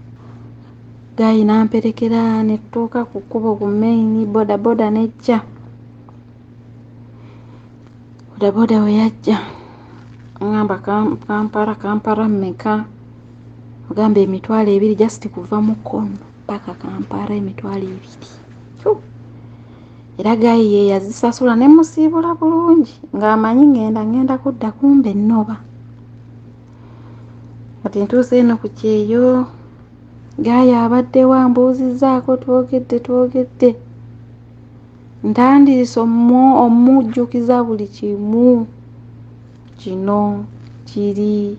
Guy n'amperekera ne tutuuka ku kkubo ku main, bodaboda n'ejja. Bodaboda bwe yajja ŋŋamba Kampala, Kampala mmeka? Ogamba 20,000 just kuva Mukono paka Kampala 20,000. Era guy ye yazisasula ne mmusiibula bulungi ng'amanyi ŋŋenda ŋŋenda kudda kumbe nnoba. Kati ntuuse eno ku kyeyo, guy abaddewo ambuuzizzaako twogedde twogedde. Ntandiise omujjukiza buli kimu. Kino kiri,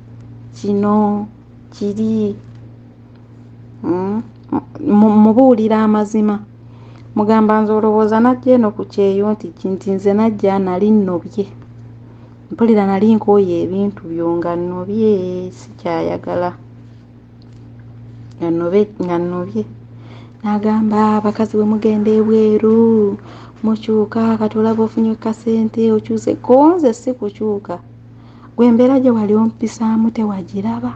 kino kiri. Mubuulira amazima. Mugamba nze olowooza najja eno ku kyeyo nti nze najja nali nnobye. Mpulira nali nkooye ebintu byo nga nnobye sikyayagala. Nga nnobye. N'agamba abakazi bwe mugenda ebweru mukyuka kati olaba ofunye kasente okyuse. Ko nze si kukyuka. Gwe embeera gye wali ompisaamu tewagiraba.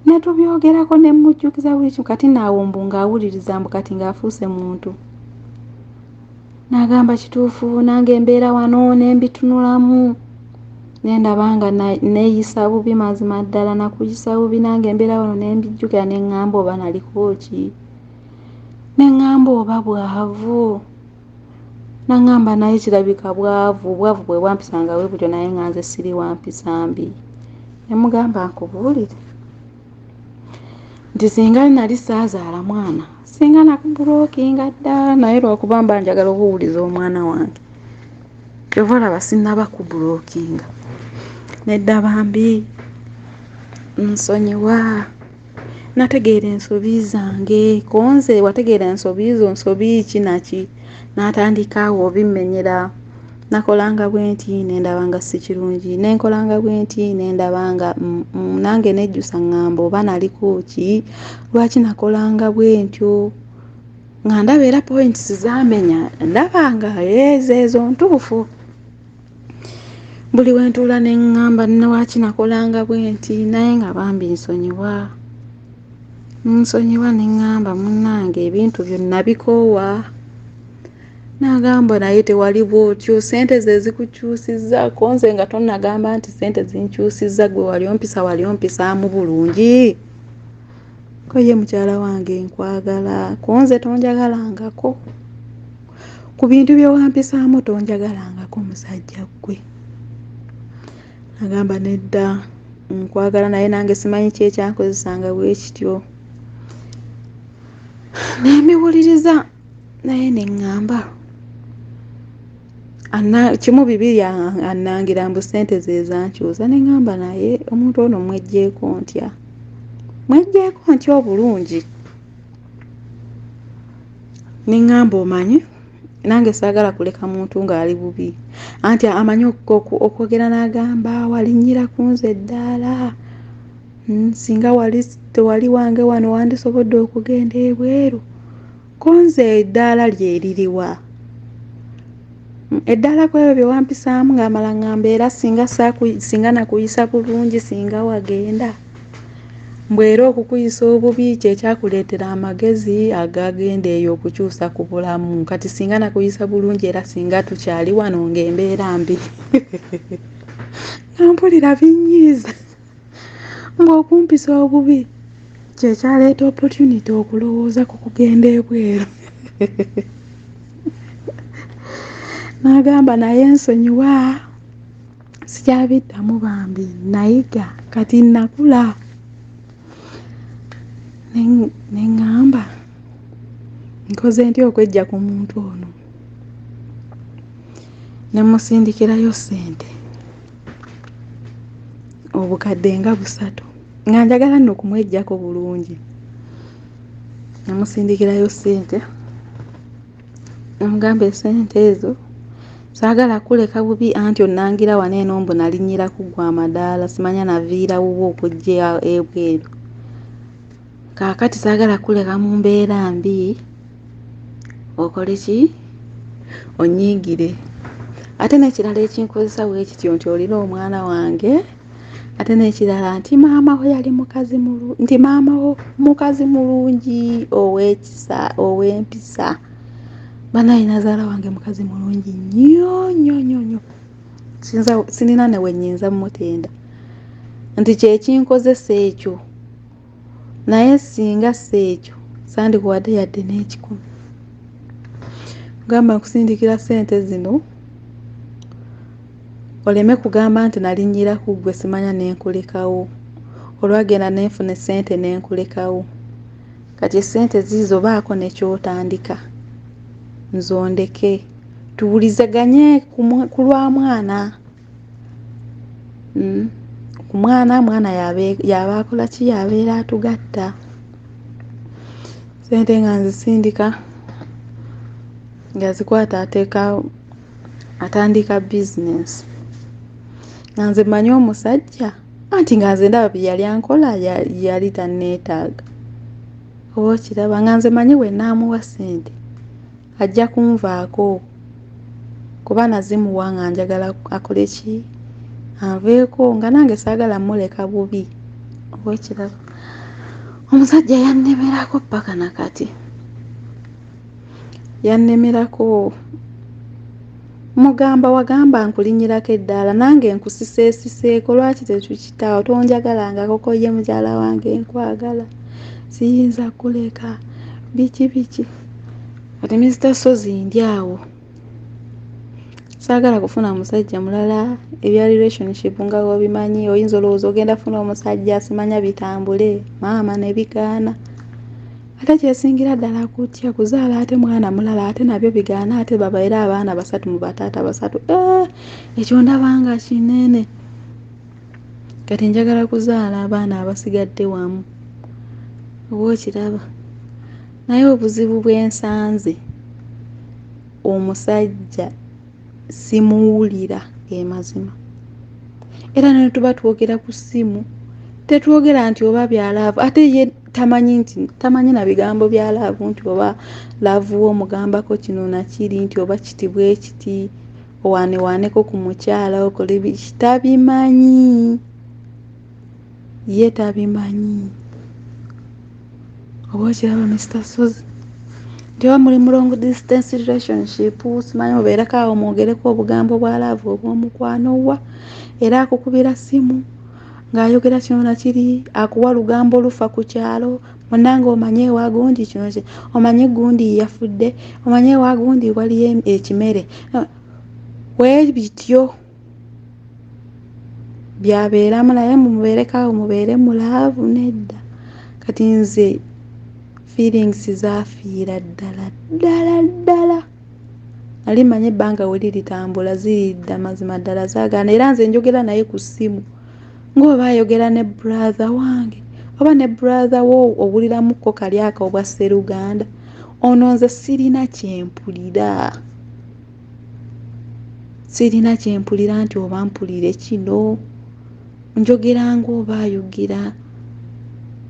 Ne tubyogerako ne mmujjukiza buli kimu kati naawo mbu ng'awuliriza mbu kati ng'afuuse muntu. N'agamba kituufu nange embeera wano ne mbitunulamu. Ne ndaba nga neeyisa bubi mazima ddala nakuyisa bubi nange embeera wano ne mbijjukira ne ŋŋamba oba naliko ki. Ne ŋŋamba oba bwavu. N'aŋŋamba naye kirabika bwavu, obwavu bwe bwampisanga bwe butyo naye nga nze siri wa mpisa mbi. Ne mugamba nkubuulire nti singa nali saazaala mwana singa nakubulookinga dda naye lwakuba mba njagala okuwuliza omwana wange. Ky'ova olaba sinnaba kubulookinga. Nedda bambi nsonyiwa. Nategeera ensobi zange ko nze wategeera ensobi zo nsobi ki naki? N'atandika awo obimmenyera. Nakolanga bwe nti ne ndaba nga si kirungi, ne nkolanga bwe nti ne ndaba nga nange nejjusa ŋŋamba oba naliko ki? Lwaki nakolanga bwe ntyo? Nga ndaba era points zaamenya ndaba nga ezo ezo ntuufu. Buli we ntuula ne ŋŋamba lwaki nakolanga bwe nti naye nga bambi nsonyiwa. Nsonyiwa ne ŋŋamba munnange ebintu byo nabikoowa. N'agamba naye tewali bw'otyo ssente ze zikukyusizza ko nze nga tonnagamba nti ssente zinkyusizza gwe wali ompisa wali ompisaamu bulungi. Ko ye mukyala wange nkwagala ko nze tonjagalangako. Ku bintu bye wampisaamu tonjagalangako musajja ggwe. N'agamba nedda nkwagala naye nange simanyi ki ekyankozesanga bwe kityo. Ne mbiwuliriza naye ne ŋŋamba kimu bibiri annangira mbu ssente ze zankyusa ne ŋŋamba naye omuntu ono mweggyeeko ntya? Mweggyeeko ntya obulungi? Ne ŋŋamba omanyi nange saagala kuleka muntu ng'ali bubi anti amanyi okwogera n'agamba walinnyira ku nze eddaala singa wali tewali wange wano wandisobodde okugenda ebweru. Ko nze eddaala lye liriwa? Eddaala ku ebyo bye wampisaamu ng'amala ŋŋamba era singa nakuyisa bulungi singa wagenda. Mbu era okukuyisa obubi kye kyakuleetera amagezi agagenda eyo okukyusa ku bulamu. Kati singa nakuyisa bulungi era singa tukyali wano ng'embeera mbi. Nga mpulira binnyiiza. Mbu okumpisa obubi kye kyaleeta opportunity okulowooza ku kugenda ebweru. N'agamba naye nsonyiwa sikyabiddamu bambi nayiga kati nakula. Ne ŋŋamba nkoze ntya okweggya ku muntu ono? Ne mmusindikirayo ssente obukadde nga busatu nga njagala nno okumweggyako bulungi. Ne mmusindikirayo ssente ne mugamba essente ezo saagala kukuleka bubi anti onnangira wano eno mbu nalinnyira ku ggwe amadaala simanya naviira wuwo okujja ebweru. Kaakati saagala kukuleka mu mbeera mbi okole ki? Onyiigire. Ate n'ekirala ekinkozesa bwe kityo nti olina omwana wange Ate n'ekirala nti maama wo yali mukazi nti maama wo mukazi mulungi ow'ekisa ow'empisa. Banaye nazaala wange mukazi mulungi nnyo nnyo nnyo nnyo, sirina ne we nnyinza mutenda nti kyekinkozesa ekyo, naye singa si ekyo sandikuwadde yadde n'ekikumi. Gamba nkusindikira ssente zino oleme kugamba nti nalinnyira ku ggwe simanya ne nkulekawo, olwagenda ne nfuna essente ne nkulekawo. Kati essente ziizo baako ne ky'otandika nze ondeke tuwulizaganye ku lwa mwana. Ku mwana, mwana y'aba akola ki? Y'abeera atugatta. Ssente nga nzisindika ng'azikwata ateeka atandika bizinensi. Nga nze mmanyi omusajja anti nga nze ndaba bye yali ankola yali tanneetaaga. Oba okiraba nga nze mmanyi bwe nnaamuwa ssente ajja kunvaako kuba nazimuwa nga njagala akole ki? Anveeko nga nange saagala mmuleka bubi. Oba okiraba omusajja yannemerako ppaka na kati. Yannemerako mugamba wagamba nkulinnyirako eddaala nange nkusiseesiseeko lwaki tetukitaawo tonjagalangako ko ye mukyala wange nkwagala siyinza kuleka biki biki. Kati Mister Ssozi ndi awo saagala kufuna musajja mulala ebya relationship nga bw'obimanyi oyinza olowooza ogenda funa omusajja simanya bitambule maama ne bigaana. Ate kyesingira ddala kutya kuzaala ate mwana mulala ate nabyo bigaana ate babeere abaana basatu mu bataata basatu eh, ekyo ndaba nga kinene. Kati njagala kuzaala abaana abasigadde wamu oba okiraba. Naye obuzibu bwe nsanze omusajja simuwulira ge mazima. Era ne tuba twogera ku ssimu tetwogera nti oba bya laavu ate ye tamanyi nti tamanyi na bigambo bya laavu nti oba laavu wo omugambako kino na kiri nti oba kiti bwe kiti owaanewaaneko ku mukyala okole biki tabimanyi ye tabimanyi. Oba okiraba Mister Ssozi nti oba muli mu long distance relationship simanyi mubeereko awo mwogereko obugambo bwa laavu obw'omukwano wa era akukubira ssimu ng'ayogera kino na kiri akuwa lugambo lufa ku kyalo munnange omanye ewa gundi kino omanye gundi yafudde omanye ewa gundi waliyo ekimere we bityo byabeeramu naye mumubeereko awo mubeere mu laavu nedda. Kati nze feelings zaafiira ddala ddala ddala. Nali mmanyi ebbanga we liritambula ziridda mazima ddala zaagaana era nze njogera naye ku ssimu ng'oba ayogera ne brother wange oba ne brother wo owuliramukko kali ako obwa sseruganda. Ono nze sirina kye mpulira. Sirina kye mpulira nti oba mpulire kino. Njogera ng'oba ayogera.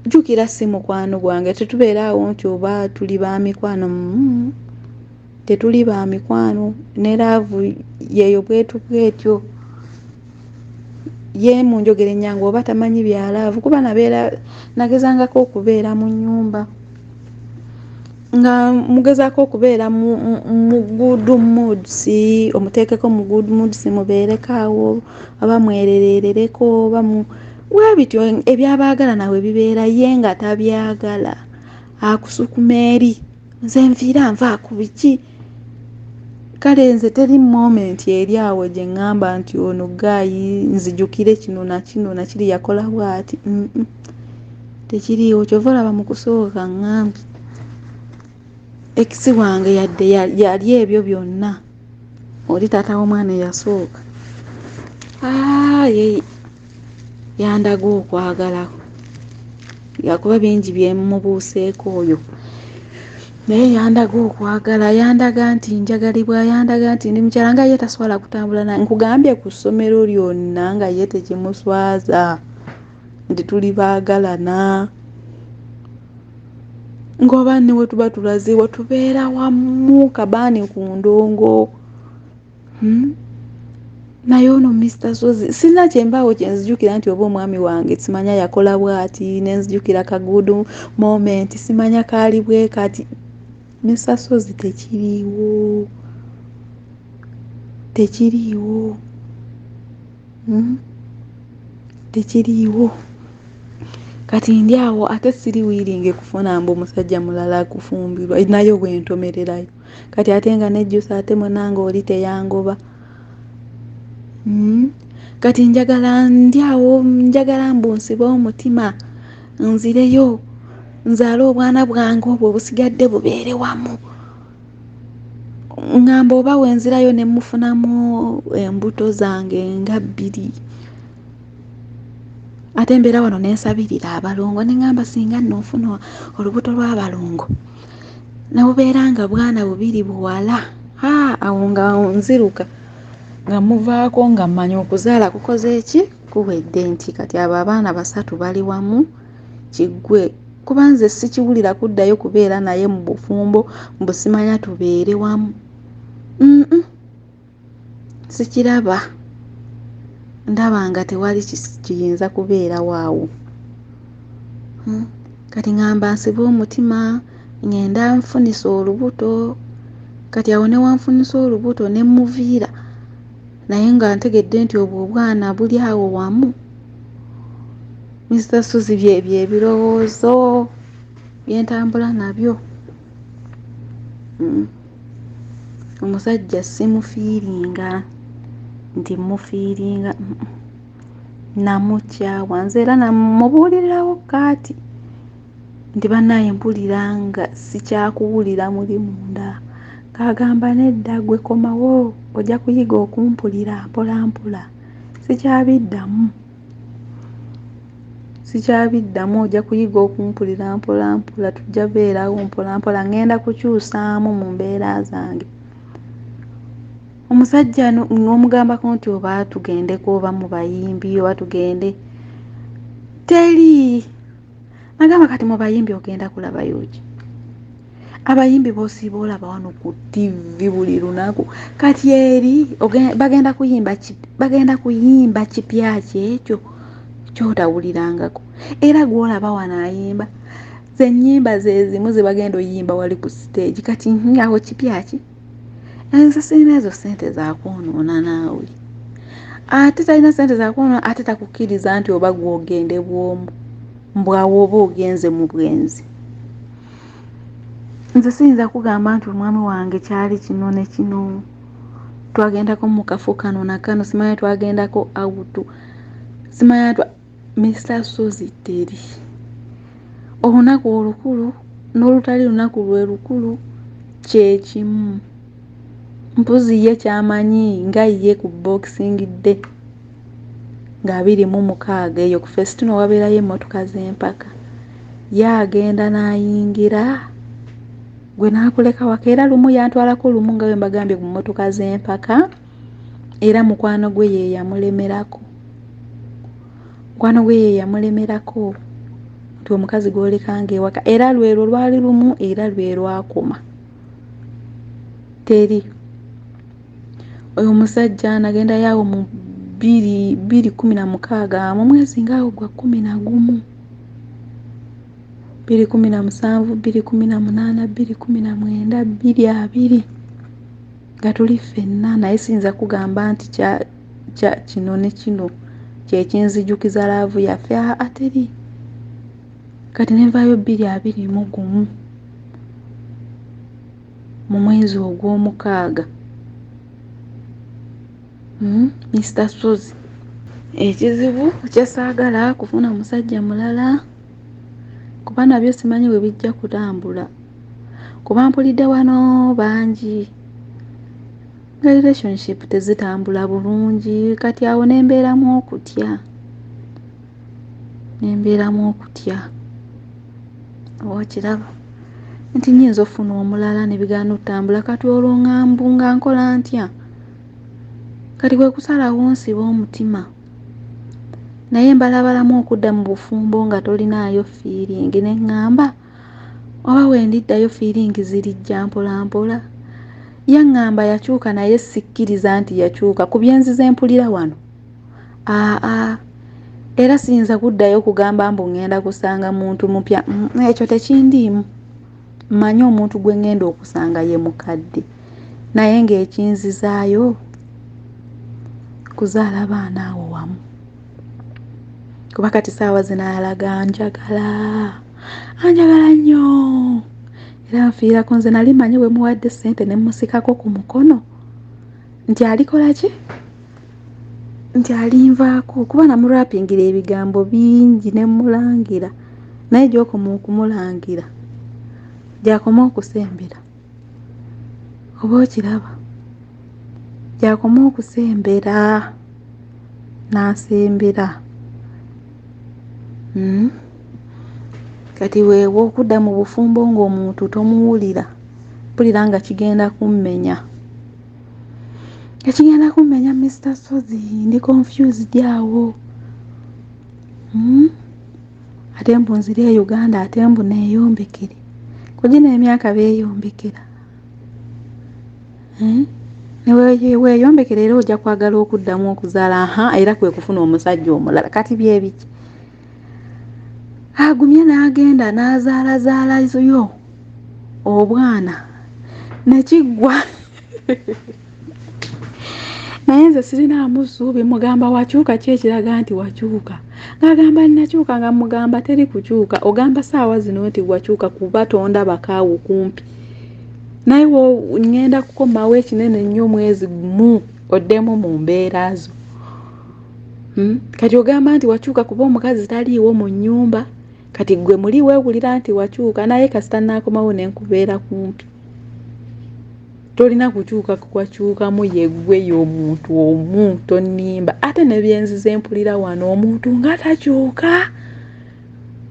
Jjukira si mukwano gwange tetubeera awo nti oba tuli ba mikwano tetuli ba mikwano ne laavu yeeyo bwetu bwetyo. Ye mu njogera ennyangu oba tamanyi bya laavu kuba nabeera nagezangako okubeera mu nnyumba nga mugezaako okubeera mu good moods omuteekeko mu good moods mubeereko awo oba mwerereerereko oba mu bwe bityo ebyabaagala nawe bibeera ye nga tabyagala akusukuma eri nze nviira nvaako biki. Kale nze teri moment eri awo gye ŋŋamba nti ono guy nzijukire kino na kino na kiri yakola bw'ati tekiriiwo. Ky'ova olaba mu kusooka ŋŋambye ex wange yadde yali ebyo byonna oli taata w'omwana eyasooka ye yandaga okwagala lwakuba bingi bye mmubuuseeko oyo naye yandaga okwagala yandaga nti njagalibwa yandaga nti ndi mukyala nga ye taswala kutambula nkugambye ku ssomero lyonna nga ye tekimuswaza nti tuli baagalana ng'oba ne we tuba tulaze we tubeera wamu kabaani ku ndongo. Naye ono Mister Sozi sirina kyembaawo kyenzijukira nti oba omwami wange simanya yakola bwati nenzijukira ka good moment simanya kaali bwe kati. Mister Sozi tekiriiwo, tekiriiwo, Tekiriiwo. Kati ndi awo ate siri wiiringe kufuna mbu musajja mulala kufumbirwa naye bwentomererayo kati ate nga nejjusa ate munange oli teyangoba. Kati njagala ndi awo njagala mbu nsibe omutima nzireyo nzaale obwana bwange obwo obusigadde bubeere wamu. Ngamba oba wenzirayo ne mufunamu embuto zange nga bbiri. Ate mbeera wano ne nsabirira abalongo ne ŋŋamba singa nno nfuna olubuto lw'abalongo ne bubeera nga bwana bubiri buwala, haa awo nga nziruka nga muvaako nga mmanya okuzaala kukoze ki? Kuwedde nti kati abo abaana basatu bali wamu kiggwe kuba nze sikiwulira kuddayo kubeera naye mu bufumbo mbu simanya tubeere wamu, mm. Sikiraba, ndaba nga tewali kiyinza kubeerawo awo. Kati ŋŋamba nsibe omutima ŋŋende anfunise olubuto, kati awo ne w'anfunisa olubuto ne mmuviira naye nga ntegedde nti obwo obwana buli awo wamu. Mister Ssozi byebyo ebirowoozo bye ntambula nabyo. Omusajja simufiiringa nti mmufiiringa, namukyawa nze era namubuulirirawo kaati nti bannaaye mpulira nga sikyakuwulira muli munda. Ng'agamba nedda ggwe komawo ojja kuyiga okumpulira mpola mpola sikyabiddamu. Sikyabiddamu ojja kuyiga okumpulira mpola mpola tujja beerawo mpola mpola ŋŋenda kukyusaamu mu mbeera zange. Omusajja n'omugambako nti oba tugendeko oba mu bayimbi oba tugende teri. Nagamba kati mu bayimbi ogenda kulabayo ki? Abayimbi b'osiiba olaba wano ku ttivi buli lunaku kati eri bagenda kuyimba bagenda kuyimba kipya ki ekyo ky'otawulirangako era gw'olaba wano ayimba ze nnyimba ze zimu ze bagenda oyimba wali ku siteegi kati awo kipya ki? Nze sirina ezo ssente za kwonoona naawe. Ate talina ssente za kwonoona ate takukkiriza nti oba gw'ogende bw'omu mbu awo oba ogenze mu bwenzi. Nze siyinza kugamba nti omwami wange kyali kino ne kino twagendako mu kafo kano na kano simanya twagendako awutu simanya twa Mister Ssozi teri. Olunaku olukulu n'olutali lunaku lwe lukulu kye kimu. Mpozi ye ky'amanyi nga ye ku Boxing Day nga 26 eyo ku Fesituno wabeerayo emmotoka z'empaka. Ye agenda n'ayingira gwe n'akuleka waka era lumu yantwalako lumu nga bwe mbagambye ku mmotoka z'empaka era mukwano gwe ye yamulemerako. Mukwano gwe ye yamulemerako nti omukazi gw'olekanga ewaka era lwelwo lwali lumu era lwe lwakoma. Teri. Oyo omusajja nagendayo awo mu 2016 mu mwezi ng'awo gwa 11. 2017, 2018, 2019, 2020 nga tuli ffenna naye siyinza kugamba nti kya kya kino ne kino kye kinzijukiza laavu yaffe aa teri. Kati ne nvaayo 2021 mu mwezi ogwomukaaga. Mister Ssozi. Ekizibu kye saagala kufuna musajja mulala kuba nabyo simanyi bwe bijja kutambula kuba mpulidde wano bangi nga relationship tezitambula bulungi kati awo ne mbeeramu okutya ne mbeeramu okutya oba okiraba nti nnyinza okufuna omulala ne bigaana otambula kati olwo nga mbu nga nkola ntya? Kati kwe kusalawo nsibe omutima naye mbalabalamu okudda mu bufumbo nga tolinaayo fiiringi ne ŋŋamba oba we ndiddayo fiiringi zirijja mpolampola. Yaŋŋamba yakyuka naye sikkiriza nti yakyuka ku bye nzize mpulira wano. Aa era siyinza kuddayo kugamba mbu ŋŋenda kusanga muntu mupya. Ekyo tekindiimu. Mmanyi omuntu gwe ŋŋenda okusanga ye mukadde naye ng'ekinzizaayo kuzaala baana awo wamu. Kuba kati saawa zino alaga anjagala, anjagala nnyo era nfiirako. Nze nali mmanyi bwe muwadde ssente ne mmusikako ku mukono nti alikola ki? Nti alinvaako kuba namurapingira ebigambo bingi ne mmulangira naye gy'okoma okumulangira gy'akoma okusembera. Oba okiraba? Gy'akoma okusembera n'asembera. Kati weewo okudda mu bufumbo ng'omuntu tomuwulira, mpulira nga kigenda kummenya. Nga kigenda kummenya Mister Ssozi, ndi confused awo. Ate mbu nzire e Uganda ate mbu neeyombekere. Ku gino emyaka beeyombekera. Ne weeyombekera era ojja kwagala okuddamu okuzaala aha era kwe kufuna omusajja omulala. Kati bye biki? Agumye n'agenda n'azaalazaalayo obwana ne kiggwa. Naye nze sirinaamu ssuubi mugamba wakyuka ki ekiraga nti wakyuka? Ng'agamba nnakyuka nga mmugamba teri kukyuka ogamba ssaawa zino nti wakyuka kuba tondabako awo kumpi. Naye ŋŋenda kukomawo ekinene ennyo mwezi gumu oddemu mu mbeera zo. Kati ogamba nti wakyuka kuba omukazi taliiwo mu nnyumba kati ggwe muli weewulira nti wakyuka naye kasita nnaakomawo ne nkubeera kumpi. Tolina kukyuka kwakyukamu yeggwe y'omuntu omu tonnimba. Ate ne bye nzize mpulira wano omuntu nga takyuka.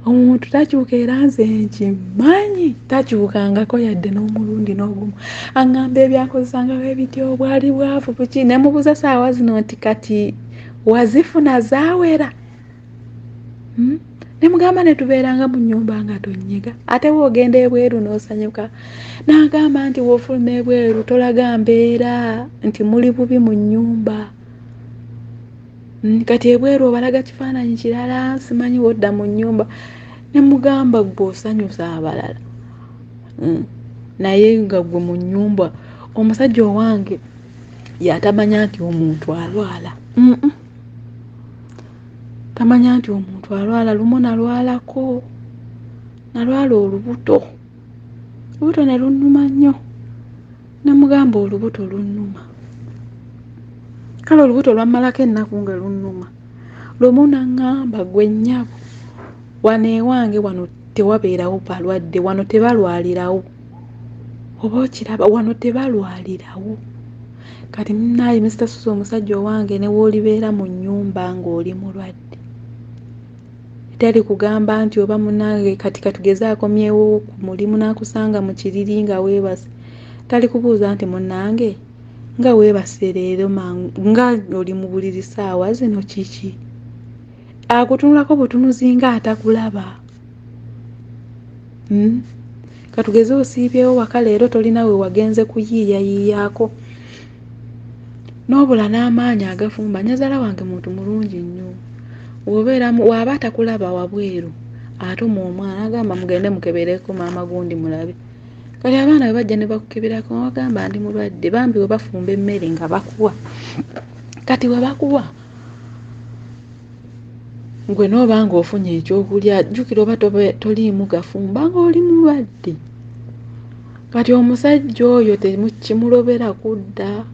Omuntu takyuka era nze nkimanyi takyukangako yadde n'omulundi n'ogumu. Aŋŋamba ebyakozesangako ebityo bwali bwavu buki ne mubuuza ssaawa zino nti kati wazifuna zaawera? Ne mugamba ne tubeeranga mu nnyumba nga tonyiga ate w'ogenda ebweru n'osanyuka. N'agamba nti w'ofuluma ebweru tolaga mbeera nti muli bubi mu nnyumba. Kati ebweru obalaga kifaananyi kirala simanyi w'odda mu nnyumba. Ne mugamba ggwe osanyusa abalala. Naye nga ggwe mu nnyumba omusajja owange yatamanya nti omuntu alwala. Tamanya nti omuntu alwala. Lumu nalwalako, nalwala olubuto. Olubuto ne lunnuma nnyo. Ne mugamba olubuto lunnuma. Kale olubuto lwammalako ennaku nga lunnuma. Lumu n'aŋŋamba ggwe nnyabo wano ewange wano tewabeerawo balwadde wano tebalwalirawo. Oba okiraba wano tebalwalirawo. Kati munnaaye Mister Ssozi omusajja owange ne w'olibeera mu nnyumba ng'oli mulwadde teri kugamba nti oba munnange kati katugeze akomyewo ku mulimu n'akusanga mu kiriri nga weebase. Talikubuuza nti munnange nga weebase leero mangu nga oli mu buliri ssaawa zino kiki? Akutunulako butunuzi nga atakulaba. Katugeze osiibyewo waka leero tolina we wagenze kuyiiyayiiyaako n'obula n'amaanyi agafumba. Nnyazaala wange muntu mulungi nnyo. Bw'obeeramu w'aba atakulaba wabweru atuma omwana agamba mugende mukebereko maama gundi mulabe. Kati abaana bwe bajja ne bakukeberako bagamba ndi mulwadde bambi bwe bafumba emmere nga bakuwa. Kati bwe bakuwa ggwe n'oba ng'ofunye ekyokulya jjukira oba toliimu gafumba ng'oli mulwadde. Kati omusajja oyo tekimulobera kudda.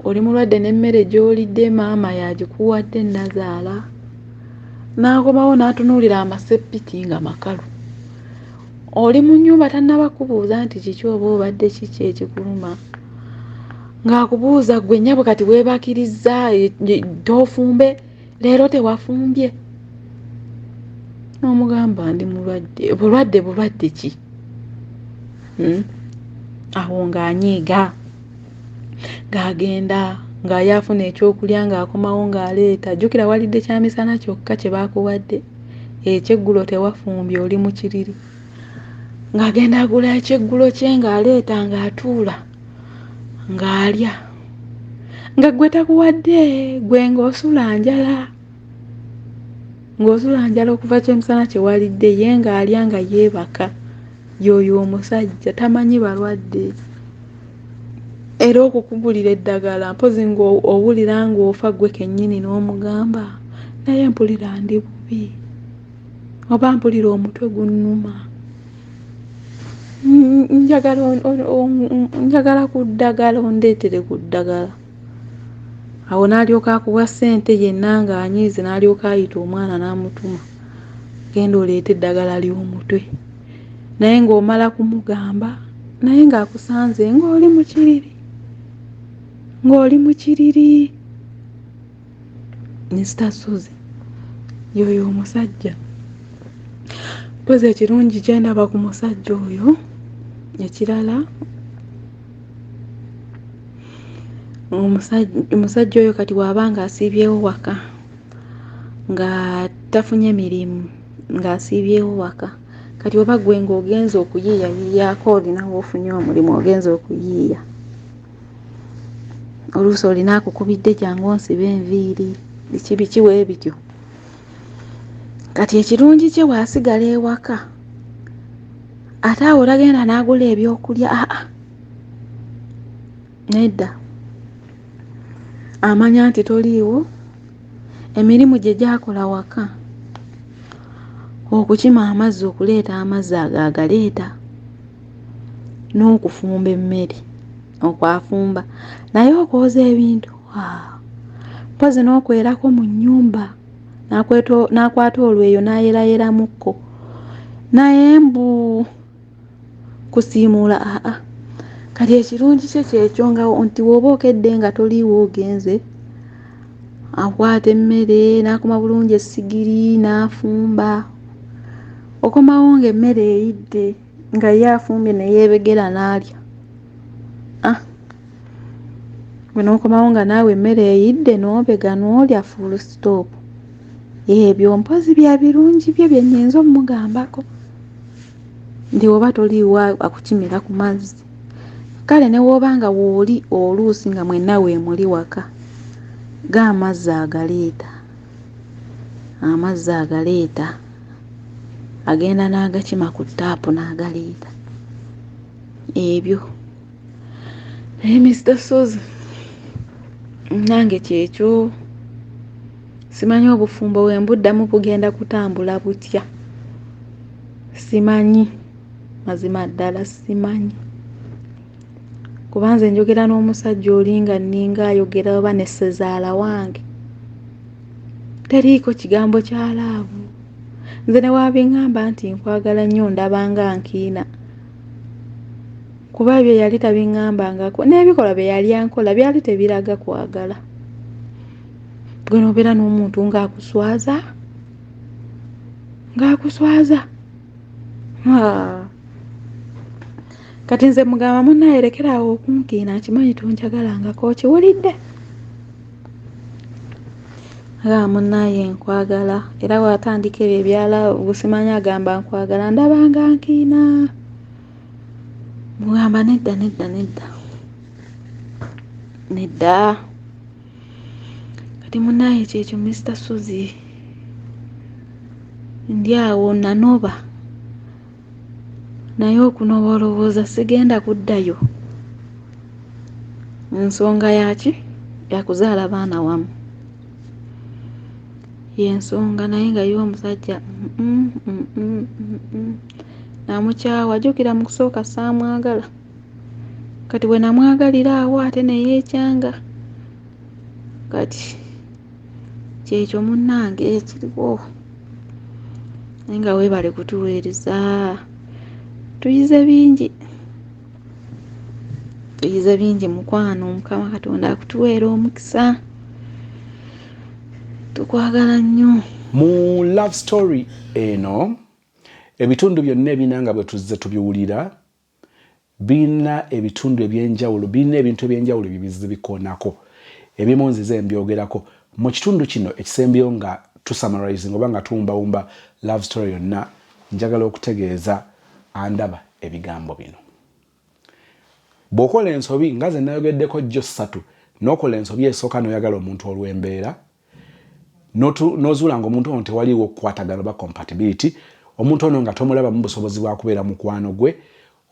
Oli mulwadde n'emmere gy'olidde maama y'agikuwadde nnazaala. N'akomawo n'atunuulira amaseppiti nga makalu. Oli mu nnyumba tannaba kukubuuza nti kiki oba obadde kiki ekikuluma. Ng'akubuuza ggwe nnyabo kati weebakirizza toofumbe leero tewafumbye. N'omugamba ndi mulwadde. Bulwadde bulwadde ki? Awo ng'anyiiga ng'agenda ng'aye afuna ekyokulya ng'akomawo ng'aleeta. Jjukira walidde kyamisana kyokka kye baakuwadde. Ekyeggulo tewafumbye oli mu kiriri. Ng'agenda agula ekyeggulo kye ng'aleeta ng'atuula. Ng'alya nga ggwe takuwadde, ggwe ng'osula njala, ng'osula njala okuva kyemisana kye walidde, ye ng'alya nga yeebaka. Y'oyo omusajja tamanyi balwadde. Era okukugulira eddagala mpozzi ng'owulira ng'ofa ggwe kennyini n'omugamba naye mpulira ndi bubi oba mpulira omutwe gunnuma njagala njagala ku ddagala ondeetere ku ddagala. Awo n'alyoka akuwa ssente yenna ng'anyiize n'alyoka ayita omwana n'amutuma genda oleete eddagala ly'omutwe. Naye ng'omala kumugamba naye ng'akusanze ng'oli mu kiriri ng'oli mu kiriri. Mister Ssozi y'oyo omusajja. Mpozzi ekirungi kye ndaba ku musajja oyo ekirala omusajja oyo kati bw'aba ng'asiibyewo waka nga tafunye mirimu ng'asiibyewo waka kati oba ggwe ng'ogenze okuyiiyayiiyaako olina w'ofunye omulimu ogenze okuyiiya oluusi olina akukubidde jangu onsibe enviiri biki biki weebityo. Kati ekirungi kye bw'asigala ewaka ate awo tagenda n'agula ebyokulya aa nedda amanya nti toliiwo emirimu gye gy'akola waka okukima amazzi okuleeta amazzi ago agaleeta n'okufumba emmere okwo afumba naye okwoza ebintu haa mpozzi n'okwerako mu nnyumba n'akwata olweyo n'ayerayeramukko naye mbu kusiimuula aa kati ekirungi kye kyekyo nga nti bw'oba okedde nga toliiwo ogenze akwata emmere n'akuma bulungi essigiri n'afumba okomawo ng'emmere eyidde nga ye afumbye ne yeebegera n'alya ah gwe n'okomawo nga naawe emmere eyidde n'obega n'olya full stop ebyo mpozzi bya birungi bye bye nnyinza omugambako nti oba toliiwo akukimira ku mazzi kale ne w'oba nga wooli oluusi nga mwenna weemuli waka go amazzi agaleeta amazzi agaleeta agenda n'agakima ku ttaapu n'agaleeta ebyo naye Mister Ssozi nange kyekyo simanyi obufumbo bwe mbuddamu bugenda kutambula butya simanyi mazima ddala simanyi kuba nze njogera n'omusajja oli nga nninga ayogera oba ne ssezaala wange teriiko kigambo kya laavu nze ne waabingamba nti nkwagala nnyo ndaba nga nkiina kuba ebyo yali tabiŋŋambangako n'ebikolwa bye yali ankola byali tebiraga kwagala gwe n'obeera n'omuntu ng'akuswaza ng'akuswaza kati nze mugamba munnaye lekera awo okunkiina nkimanyi tonjagalangako okiwulidde agamba munnaye nkwagala era bw'atandika ebyo ebyala busimanyi agamba nkwagala ndabanga nkiina mugamba nedda nedda nedda nedda kati munaye kyekyo Mister Ssozi ndi awo nanoba naye okunoba olowooza sigenda kuddayo nsonga yaki yakuzaala baana wamu yensonga naye nga ye omusajja namukyawa jjukira mu kusooka saamwagala kati bwe namwagalira awo ate ne yeekyanga kati kyekyo munnange ekiriwo naye nga weebale kutuweereza tuyize bingi tuyize bingi mukwano mukama katonda akutuweera omukisa tukwagala nnyo. Mu love story eno ebitundu byonna ebina nga bwe tuzze tubiwulira birina ebitundu ebyenjawulo birina ebintu ebyenjawulo bye bizze bikoonako ebimu nzize mbyogerako mu kitundu kino ekisembyeyo nga tusummarizinga oba nga tuwumbawumba love story yonna njagala okutegeeza andaba ebigambo bino. Bw'okola ensobi nga ze nayogeddeko jjo ssatu, n'okola ensobi esooka n'oyagala omuntu olw'embeera, n'ozuula nga omuntu ono tewaliiwo okukwatagana oba compatibility, omuntu ono nga tomulabamu busobozi bwa kubeera mukwano gwe,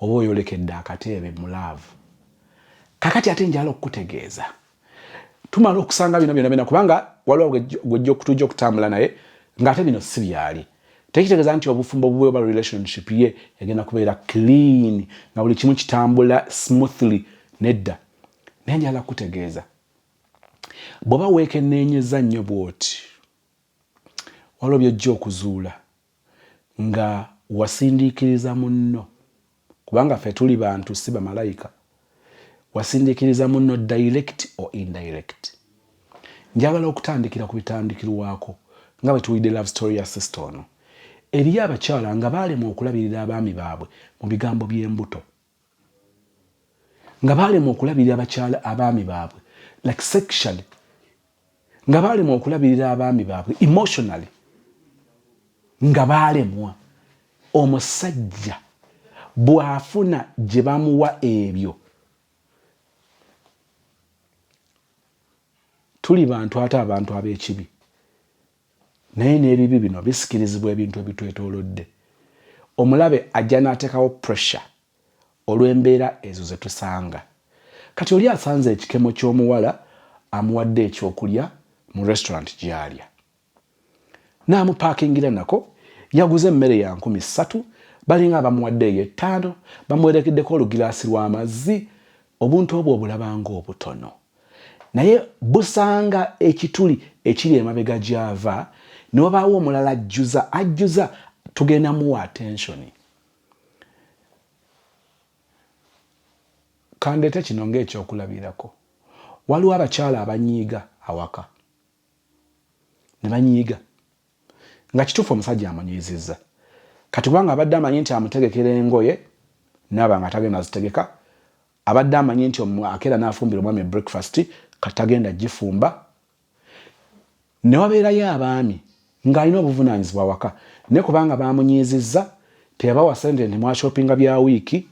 oba oyolekedde akateebe mu laavu. Kakati ate njala okukutegeeza tumala okusanga bino byona byona, kubanga waliwo gwejja okutujja okutambula naye ng'ate bino si byali. Tekitegeeza nti obufumbo bubwe oba relationship ye egenda kubeera clean nga buli kimu kitambula smoothly, nedda. Naye njala kukutegeeza bw'oba weekenneenyeza nnyo bw'oti, waliwo by'ojja okuzuula nga wasindiikiriza munno, kubanga ffe tuli bantu si bamalayika. Wasindiikiriza munno direct or indirect. Njagala okutandikira ku bitandikirwako nga bwe tuwulidde love story ya sister ono. Eriyo abakyala nga baalemwa okulabirira abaami baabwe mu bigambo by'embuto, nga baalemwa okulabirira abakyala abaami baabwe like sexually, nga baalemwa okulabirira abaami baabwe emotionally, nga baalemwa. Omusajja bw'afuna gye bamuwa ebyo, tuli bantu ate abantu ab'ekibi, naye n'ebibi bino bisikirizibwa ebintu ebitwetoolodde. Omulabe ajja n'ateekawo pressure olw'embeera ezo ze tusanga. Kati oli asanze ekikemo ky'omuwala amuwadde ekyokulya mu restaurant gy'alya, n'amupaakingira nako, yaguze emmere ya 3000, balinga abamuwadde ey'ettaano, bamuwerekeddeko olugiraasi lw'amazzi. Obuntu obwo obulabanga obutono, naye busanga ekituli ekiri emabega gy'ava, ne wabaawo omulala ajjuza ajjuza, tugenda muwa attention. Kandeete kino ng'ekyokulabirako. Waliwo abakyala abanyiiga awaka, ne banyiiga nga kituufu omusajja amunyiizizza. Kati kubanga abadde amanyi nti amutegekera engoye, naaba nga tagenda zitegeka, abadde amanyi nti akeera n'afumbira omwami breakfast, kati tagenda gifumba. Ne wabeerayo abaami ng'alina obuvunaanyizibwa awaka, naye kubanga baamunyiizizza, teyabawa ssente nti mwashopinga bya wiiki,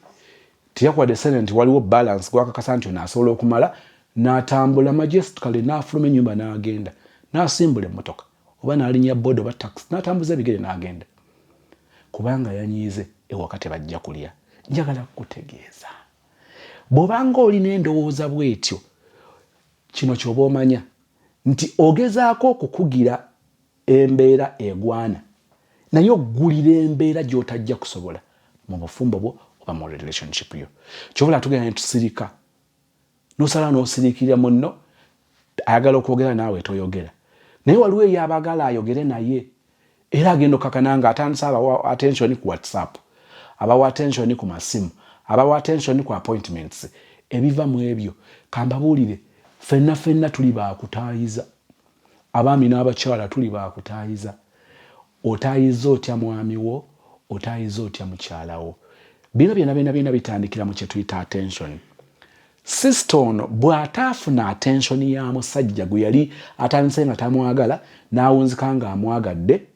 teyakuwadde ssente nti waliwo balance gwakakasa nti ono asobola okumala, n'atambula majestically n'afuluma ennyumba n'agenda n'asimbula emmotoka oba n'alinnya boda oba taxi n'atambuza ebigere n'agenda, kubanga yanyiize ewaka tebajja kulya. Njagala kukutegeeza, bw'obanga olina endowooza bw'etyo, kino ky'oba omanya nti ogezaako okukugira embeera egwana, naye oggulira embeera gy'otajja kusobola mu bufumbo bwo oba mu relationship yo. Kyobula tugenda ne tusirika, n'osala n'osiriikirira munno ayagala okwogera naawe toyogera, naye waliwo eyabagala ayogere naye, era agenda okakana nga atandise abawa attention ku WhatsApp, abawa attention ku masimu, abawa attention ku appointments. Ebiva mu ebyo kambabuulire, ffenna ffenna tuli baakutaayiza, abaami n'abakyala tuli baakutaayiza. Otaayiza otya mwami wo? Otaayiza otya mukyala wo? Bino byonna byonna byonna bitandikira mu kye tuyita attention. Sister ono bw'ataafuna attention ya musajja gwe yali atandise nga tamwagala n'awunzika ng'amwagadde,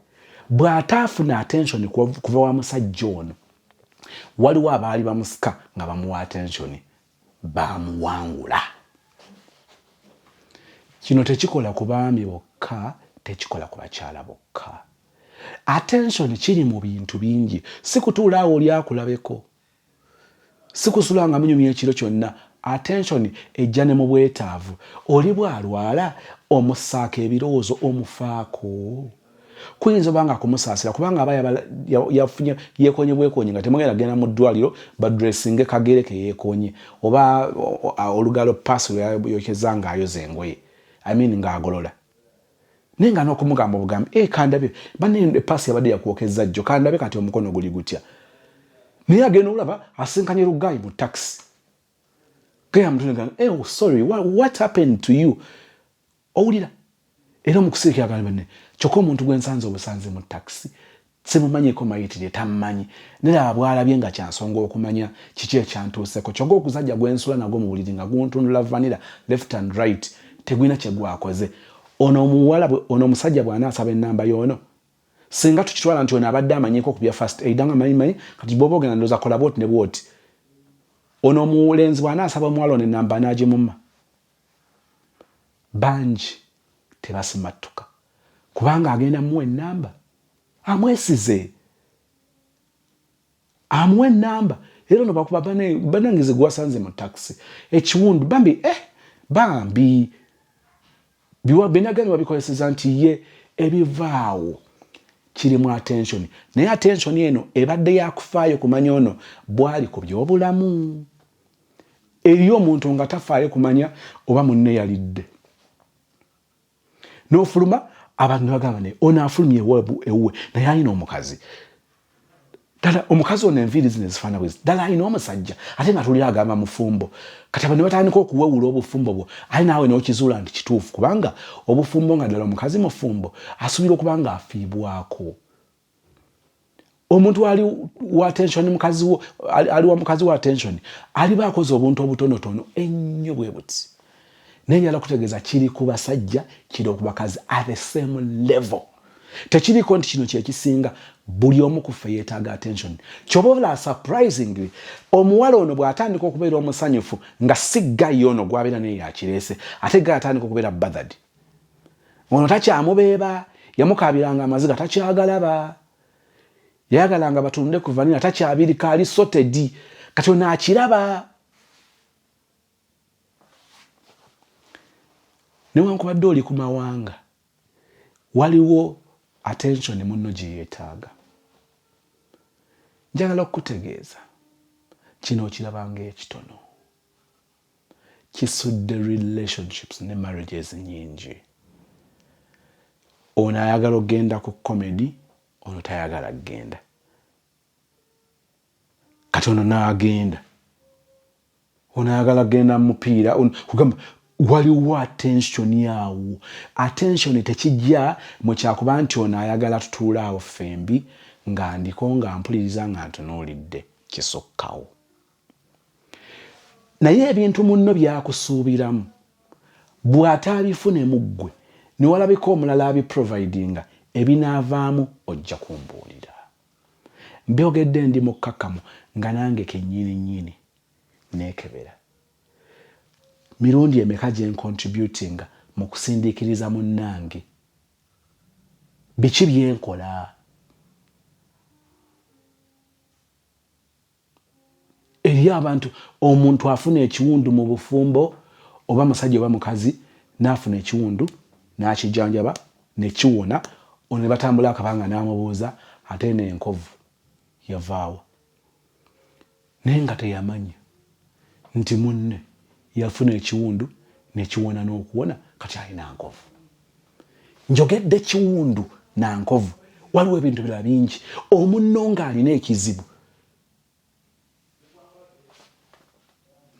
bw'ataafuna attention kuva wa musajja ono, waliwo abaali bamusika nga bamuwa attention, bamuwangula. Kino tekikola ku baami bokka, tekikola ku bakyala bokka. Attention kiri mu bintu bingi, si kutuula awo oli akulabeko, si kusula nga munyumya ekiro kyonna. Attention ejja ne mu bwetaavu. Oli bw'alwala omussaako ebirowoozo, omufaako. Kuyinza oba nga kumusaasira kubanga aba yafunye yeekoonye bwekoonye nga temugenda genda mu ddwaliro badressinge kagere ke yeekoonye oba olugalo paasi lwe yayokezza ng'ayoza engoye, I mean ng'agolola, naye nga n'okumugamba obugambi, e kandabe banne epaasi yabadde yakwokezza jjo, kandabe kati omukono guli gutya. Naye agenda olaba asinkanye lugayi mu taxi, gaya mutunega, eh, oh, sorry, what happened to you? Owulira era omukusirikira agamba, banne kyokka omuntu gwe nsanze obusanze mu taxi simumanyiiko mayitire, tammanyi, neraba bwalabye nga kyansonga okumanya kiki ekyantuuseko. Kyokka ogusajja gwensula nagwo mu buliri nga guntundula vanilla left and right, tegulina kye gwakoze. Ono omuwala, ono omusajja bw'anaasaba ennamba y'ono, singa tukitwala nti ono abadde amanyiiko ku bya first aid, nga manyi manyi kati bw'oba ogenda ndowooza kola bwoti ne bwoti. Ono omulenzi bw'anaasaba omuwala ono ennamba anaagimumma? Bangi tebasimattuka kubanga agenda muwa ennamba amwesize amuwa ennamba era ono bakuba banange ze gwasanze mu takisi ekiwundu bambi eh bambi binagambye babikozeseza nti ye ebivaawo kirimu attention naye attention eno ebadde yakufaayo kumanya ono bwali ku byobulamu eriyo omuntu nga tafaayo kumanya oba munne yalidde nofuluma abantu nebagamba naye ono afulumye ewuwe naye alina omukazi ddala omukazi ono enviiri zino ezifaana bwezi ddala alina omusajja ate nga tulira agamba mufumbo kati abo ne batandika okuwewula obufumbo bwo ate naawe n'okizuula nti kituufu kubanga obufumbo nga ddala omukazi mufumbo asuubira okuba nga afiibwako omuntu ali wa attention mukazi wo ali wa mukazi wa attention aliba akoze obuntu obutonotono ennyo bwe buti naye njala kutegeeza kiri ku basajja kiri ku bakazi at the same level tekiriko nti kino kyekisinga buli omu kuffe yeetaaga attention kyoba obula surprisingly omuwala ono bw'atandika okubeera omusanyufu nga si gayi ono gwabeera naye yakireese ate gayi atandika okubeera bothered ono takyamubeeba yamukaabiranga amaziga takyagalaba yayagalanga batunde ku vanira takyabirika ali sotedi kati ono akiraba newankubadde oli ku mawanga waliwo attention munno gye yeetaaga njagala okukutegeeza kino okiraba ng'ekitono kisudde relationships ne marriages nyingi ono ayagala okugenda ku comedy ono tayagala kugenda kati ono n'agenda ono ayagala kugenda mupiira kugamba waliwo attention awo attention tekijja mu kyakuba nti ono ayagala tutuule awo ffembi nga ndiko nga mpuliriza nga ntunuulidde kisukkawo naye ebintu munno byakusuubiramu bw'ataabifunemu ggwe ne walabika omulala abiprovidinga ebinaavaamu ojja kumbuulira Mbyogedde ndi mukkakkamu nga nange kennyini nnyini neekebera. Mirundi emeka gye ncontributinga mu kusindiikiriza munnange? Biki bye nkola? Eriyo abantu omuntu afuna ekiwundu mu bufumbo oba musajja oba mukazi n'afuna ekiwundu n'akijanjaba ne kiwona ono ne batambula akabanga n'amubuuza ate eno enkovu yavaawa naye nga teyamanya nti munne yafuna ekiwundu ne kiwona n'okuwona kati alina nkovu. Njogedde kiwundu na nkovu, waliwo ebintu birala bingi. Omunno ng'alina ekizibu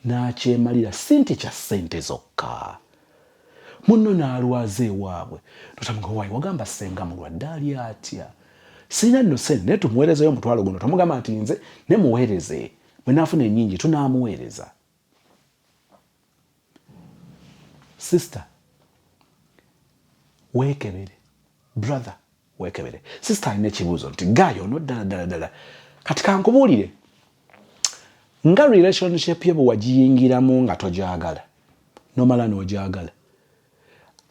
n'akyemalira si nti kya ssente zokka. Munno n'alwaza ewaabwe notamuga waayi wagamba ssenga mulwadde ali atya? Sirina nno ssente naye tumuweerezeyo omutwalo guno tomugamba nti nze ne muweereze bwe naafuna ennyingi tunaamuweereza. Sister weekebere, brother weekebere. Sister alina ekibuuzo nti guy ono ddala ddala ddala kati kankubuulire nga relationship ye bwe wagiyingiramu nga togyagala nomala n'ogyagala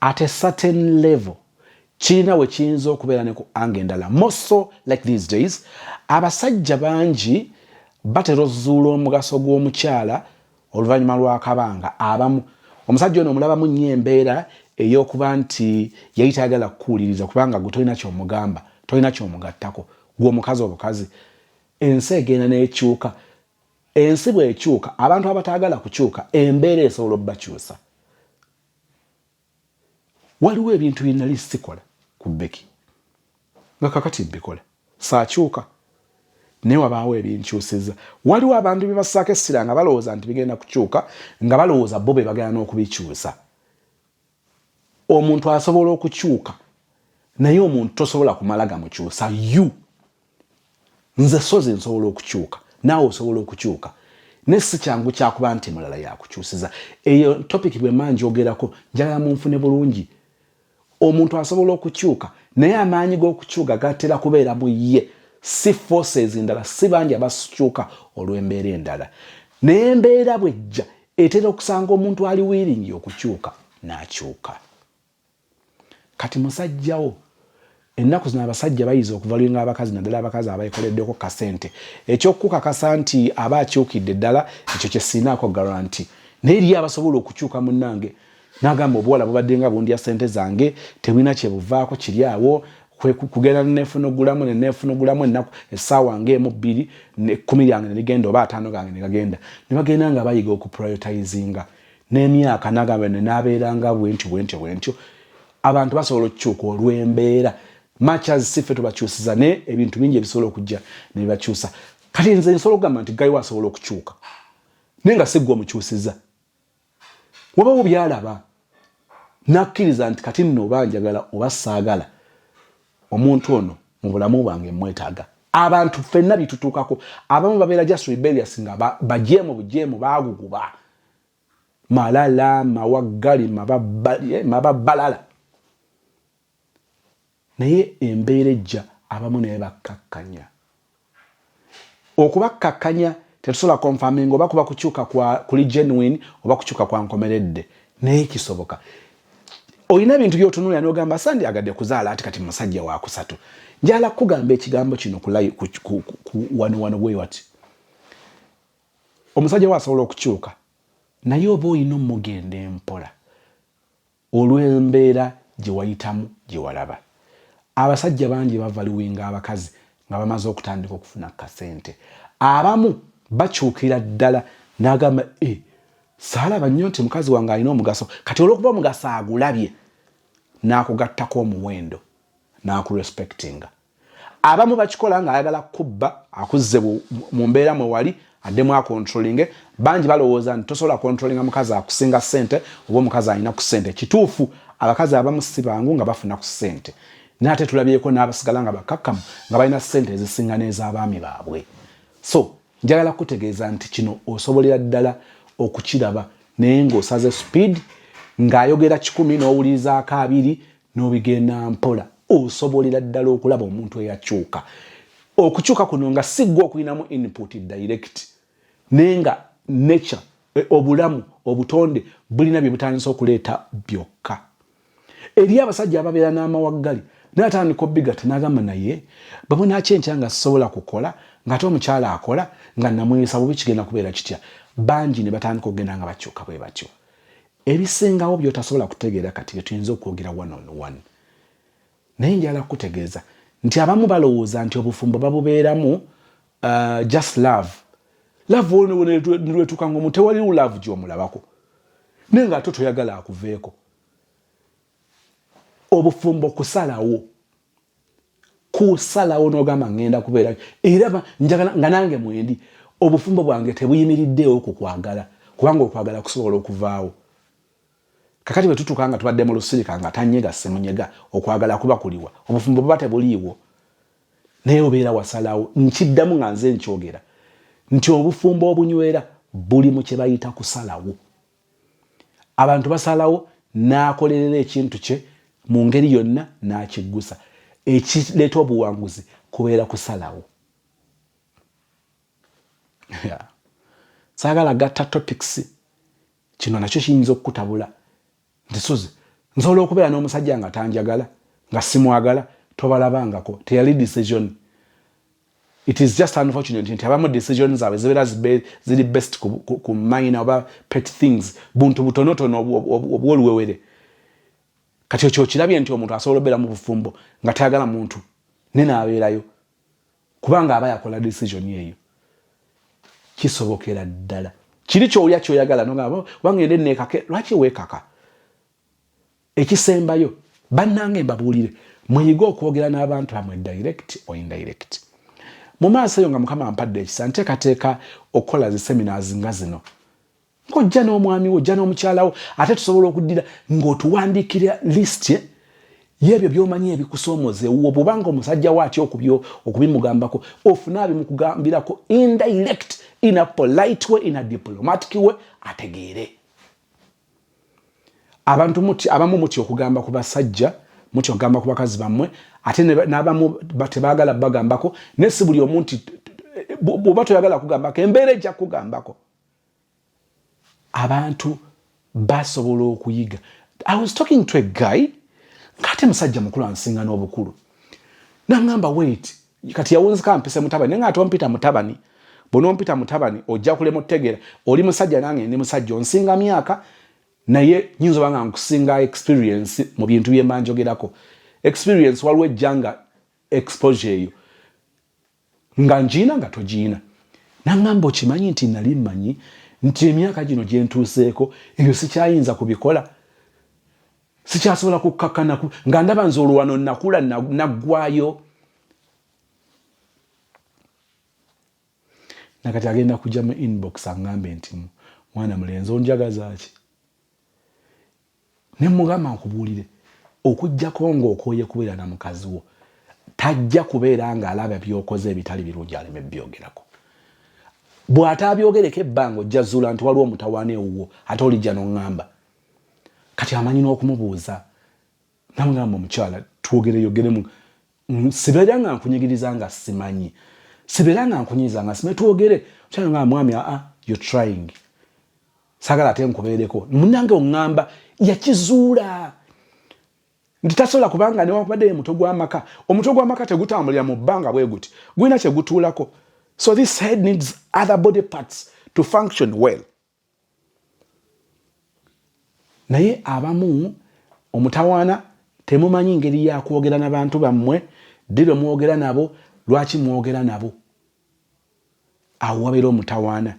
at a certain level kirina we kiyinza okubeera ne ku ange endala more so like these days abasajja bangi batera ozuula omugaso gw'omukyala oluvannyuma lw'akabanga abamu omusajja ono omulabamu nnyo embeera ey'okuba nti yali tayagala kukuwuliriza kubanga gwe tolina ky'omugamba tolina ky'omugattako gwe omukazi obukazi ensi egenda n'ekyuka ensi bw'ekyuka abantu abataagala kukyuka embeera esobola obbakyusa Waliwo ebintu bye nali sikola ku Becky nga kakati mbikola. Saakyuka naye wabaawo ebinkyusizza. Waliwo abantu bye bassaako essira nga balowooza nti bigenda kukyuka nga balowooza bo be bagenda n'okubikyusa. Omuntu asobola okukyuka naye omuntu tosobola kumala gamukyusa you Nze sozi nsobola okukyuka naawe osobola okukyuka naye si kyangu kyakuba nti mulala yakukyusiza. Eyo topic bwemba njogerako njagala munfune bulungi. Omuntu asobola okukyuka naye amaanyi g'okukyuka gatera kubeera mu ye, si forces ndala, si bangi abakyuka olw'embeera endala. Naye embeera bwejja etera okusanga omuntu ali willing okukyuka n'akyuka. Kati musajjawo ennaku zino abasajja bayize okuvaluinga abakazi, naddala abakazi abekoleddeko kasente. Ekyokukakasa nti aba akyukidde ddala, ekyo kyesiinaako guarantee, naye eriyo abasobola okukyuka. Munnange n'agamba, "Obuwala bubadde nga bundya sente zange, tebulina kyebuvaako, kiri awo kugenda nenefunugulamu nenefunugulamu ennaku essaawa ngaemu bbiri, 10 lyange nerigenda oba 50 gange negagenda." Ne bagenda nga bayiga okuprioritizinga n'emyaka, nagamba nenabeeranga bwentyo bwentyo bwentyo. Abantu basobola okukyuka olw'embeera, much as si ffe tubakyusiza, naye ebintu bingi ebisobola okujja nebibakyusa. Kati nze nsobola okugamba nti gayiwo asobola okukyuka, naye nga siggwe omukyusiza. Wabawo byalaba nakkiriza nti kati nno oba njagala oba saagala, omuntu ono mu bulamu bwange mwetaaga. Abantu ffenna bitutuukako. Abamu babeera just rebellious, nga bajeemu bujeemu, baaguguba malala mawaggali mababbalala, naye embeera ejja abamu naye bakkakkanya. Okubakkakkanya tetusobola confirming oba kuba kukyuka kuli genuine oba kukyuka kwa nkomeredde, naye kisoboka. Olina ebintu byotunulira nogamba, "Sandyagadde kuzaala ati kati musajja wakusatu." Njala kugamba ekigambo kino wano wano bwe wati: omusajja we asobola okukyuka, naye oba olina omugenda empola olw'embeera gye wayitamu, gye walaba. Abasajja bangi bavaluwinga abakazi nga bamaze okutandika okufuna kasente. Abamu bakyukira ddala n'agamba, "E, saalaba nnyo nti mukazi wange alina omugaso." Kati olw'okuba omugaso agulabye, n'akugattako omuwendo, n'akurespectinga. Abamu bakikola ng'ayagala kubba akuzze mu mbeera mwe wali, addemu acontrollinge. Bangi balowooza nti tosobola controllinga mukazi akusinga ssente oba omukazi alina ku ssente. Kituufu, abakazi abamu si bangu nga bafuna ku ssente, naye ate tulabyeko n'abasigala nga bakakkamu nga balina ssente ezisinga n'ez'abaami baabwe. So njagala kutegeeza nti kino osobolera ddala okukiraba, naye ng'osaze speed, ng'ayogera 100 n'owulirizaako 20 n'obigenda mpola. Osobolera ddala okulaba omuntu eyakyuka. Okukyuka kuno nga si ggwe okulinamu input direct, naye nga nature, obulamu, obutonde bulina bye butandisa okuleeta byokka. Eri abasajja ababeera n'amawaggali, naye atandika obigatta n'agamba, "Naye bwe bunakyenkya nga sisobola kukola, ng'ate omukyala akola, nga namweyisa bubi, kigenda kubeera kitya?" Bangi ne batandika okugenda nga bakyuka bwe batyo. Ebisingawo by'otasobola kutegeera kati byetuyinza okwogera one on one, naye njala kukutegeeza nti abamu balowooza nti obufumbo babubeeramu just love. Love nilwetuuka nga omuntu tewaliwo love gy'omulabako, naye ng'ate toyagala akuveeko. Obufumbo kusalawo, kusalawo n'ogamba, "Ŋŋenda kubeera era njagala nga nange mwendi." Obufumbo bwange tebuyimiriddeewo ku kwagala, kubanga okwagala kusobola okuvaawo. Kakati bwe tutuuka nga tubadde mu lusirika, nga tanyega simunyega, okwagala kuba kuliwa? Obufumbo buba tebuliiwo, naye obeera wasalawo. Nkiddamu nga nze nkyogera nti obufumbo obunywera buli mu kye bayita kusalawo. Abantu basalawo n'akolerera ekintu kye mu ngeri yonna n'akiggusa. Ekireeta obuwanguzi kubeera kusalawo. Saagala gatta topics. Kino nakyo kiyinza okukutabula nti, "Suzi, nsobola okubeera n'omusajja nga tanjagala, nga simwagala?" Tobalabangako, teyali decision. It is just unfortunate nti abamu decision zaabwe zibeera ziri best ku minor oba pet things, buntu butonotono obwoluwewere. Kati ekyo okirabye nti omuntu asobola obeera mu bufumbo nga tayagala muntu, ne naabeerayo kubanga aba yakola decision eyo. Kisobokera ddala. Kiri kyolya kyoyagala nogamba, "Oba ngende neekake." Lwaki weekaka? Ekisembayo, bannange, mbabuulire, muyige okwogera n'abantu bamwe direct or indirect. Mu maaso eyo nga Mukama ampadde ekisa, nteekateeka okukola zi seminars nga zino, ng'ojja n'omwami wo, ojja n'omukyala wo, ate tusobola okuddira ng'otuwandiikira list y'ebyo by'omanyi ebikusoomooza ewuwo. Bw'obanga omusajja wo atya okubimugambako, ofune abimukugambirako indirect, in a polite way, in a diplomatic way, ategeere. Abantu muti, abamu mutya okugamba ku basajja, mutya okugamba ku bakazi bammwe, ate n'abamu tebaagala bagambako. Naye si buli omu nti bw'oba toyagala kugambako, embeera ejja kugambako. Abantu basobola okuyiga. I was talking to a guy ng'ate musajja mukulu ansinga n'obukulu, naŋŋamba, "Wait." Kati yawunzika mpise mutabani, naye nga ate ompita mutabani, bw'onompita mutabani ojja kulema otutegeera. Oli musajja nange ndi musajja, onsinga myaka, naye nyinza oba nga nkusinga experience mu bintu bye mba njogerako. Experience waliwo ejja nga exposure eyo nga ngiina nga togiina. Naŋŋamba, "Okimanyi nti nali mmanyi nti emyaka gino gye ntuuseeko ebyo sikyayinza kubikola, sikyasobola kukkakkana nga ndaba nze olwano nakula naggwayo." Nakati agenda kujja mu inbox aŋŋambe nti, "Mwana mulenzi, onjagaza ki?" Ne mugamba, "Nkubuulire, okugjako ng'okooye kubeera na mukazi wo, tajja kubeera ng'alaba by'okoze ebitali birungi aleme byogerako. Bw'ataabyogereko ebbanga, ojja zuula nti waliwo omutawaana ewuwo, ate olijja n'oŋŋamba." Kati amanyi n'okumubuuza. Namugamba, "Omukyala twogereyogeremu, sibeera nga nkunyigiriza nga simanyi, sibeera nga nkunyigiriza nga simanyi, twogere." Omukyala nga, "Mwami, aa, you trying, saagala ate nkubeereko munange." Oŋŋamba yakizuula nti tasobola, kubanga newankubadde ye mutwe gw'amaka, omutwe gw'amaka tegutambulira mu bbanga bwe guti, gulina kye gutuulako. So this head needs other body parts to function well. Naye abamu omutawaana, temumanyi ngeri yakwogera n'abantu bammwe, ddi lwe mwogera nabo, lwaki mwogera nabo. Awo wabeera omutawaana.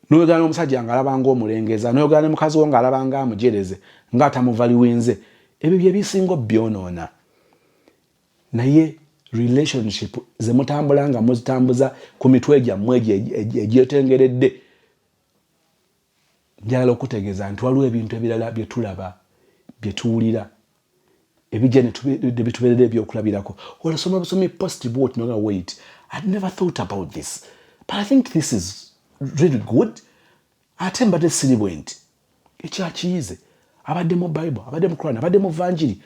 Noyogera n'omusajja ng'alaba ng'omulengeza, noyogera ne mukazi wo ng'alaba ng'amujereze, ng'atamuvaliwinze. Ebyo bye bisinga obbyonoona. Naye relationship ze mutambula nga muzitambuza ku mitwe gyammwe egyo egyetengeredde, njagala okutegeeza nti waliwo ebintu ebirala bye tulaba, bye tuwulira, ebijja ne bitubeerera ebyokulabirako. Olasoma busomi post bwoti noga, "Wait, I'd never thought about this, but I think this is really good. Ate mbadde siri bwe nti." Ekyakiyize abadde mu Bible, abadde mu Quran, abadde mu vanjiri,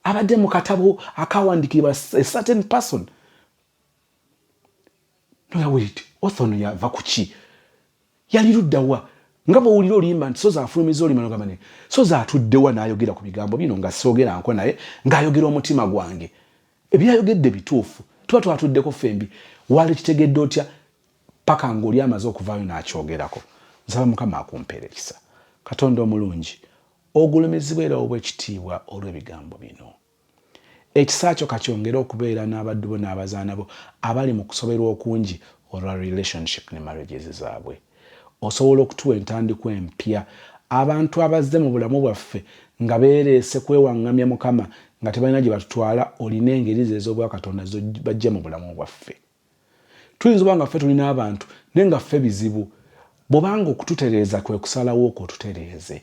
abadde mu katabo akawandikibwa a certain person. Noga, "Wait, author ono yava ku ki? Yali luddawa?" Nga bwowulira oluyimba nti soza afulumiza oluyimba, nogamba ne soza atuddewa n'ayogera ku bigambo bino nga soogera nko, naye ng'ayogera omutima gwange, ebyayogedde bituufu, tuba twatuddeko ffembi, wali kitegedde otya paka ng'oli amaze okuvaayo n'akyogerako? Nsaba Mukama akumpeera ekisa. Katonda omulungi, ogulumizibwa era obwekitiibwa olw'ebigambo bino. Ekisa kyo kakyongere okubeera n'abaddu bo n'abazaana bo abali mu kusoberwa okungi olwa relationship ne marriages zaabwe. Osobola okutuwa entandikwa empya. Abantu abazze mu bulamu bwaffe nga beereese kwewaŋŋamya, Mukama, nga tebalina gye batutwala, olina engeri ze ez'obwakatonda bajje mu bulamu bwaffe. Tuyinza oba nga ffe tulina abantu, naye nga ffe bizibu. Bw'obanga okututereeza kwe kusalawo okwo, otutereeze.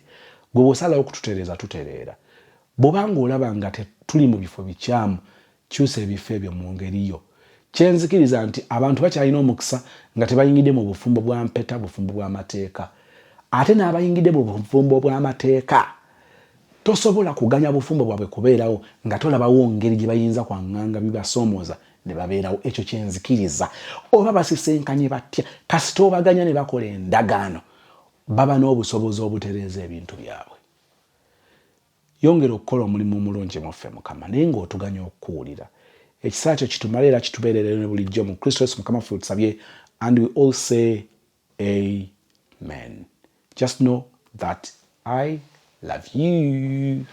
Gwe bw'osalawo okututereeza, tutereera. Bw'obanga olaba nga tetuli mu bifo bikyamu, kyusa ebifo ebyo mu ngeri yo. Kyenzikiriza nti abantu bakyalina omukisa nga tebayingidde mu bufumbo bwa mpeta, bufumbo bw'amateeka. Ate n'abayingidde mu bufumbo bw'amateeka, tosobola kuganya bufumbo bwabwe kubeerawo nga tolabawo ngeri gye bayinza kwaŋŋanga bibasoomooza ne babeerawo. Ekyo kyenzikiriza. Oba basisenkanye batya, kasita obaganya ne bakola endagaano, baba n'obusobozi obutereeza ebintu byabwe. Yongera okukola omulimu omulungi muffe, Mukama, naye ng'otuganya okukuwulira. Ekisa kyo kitumale era kitubeerere ne bulijjo. Mu Kristo Yesu Mukama ffe tusabye, and we all say amen. Just know that I love you.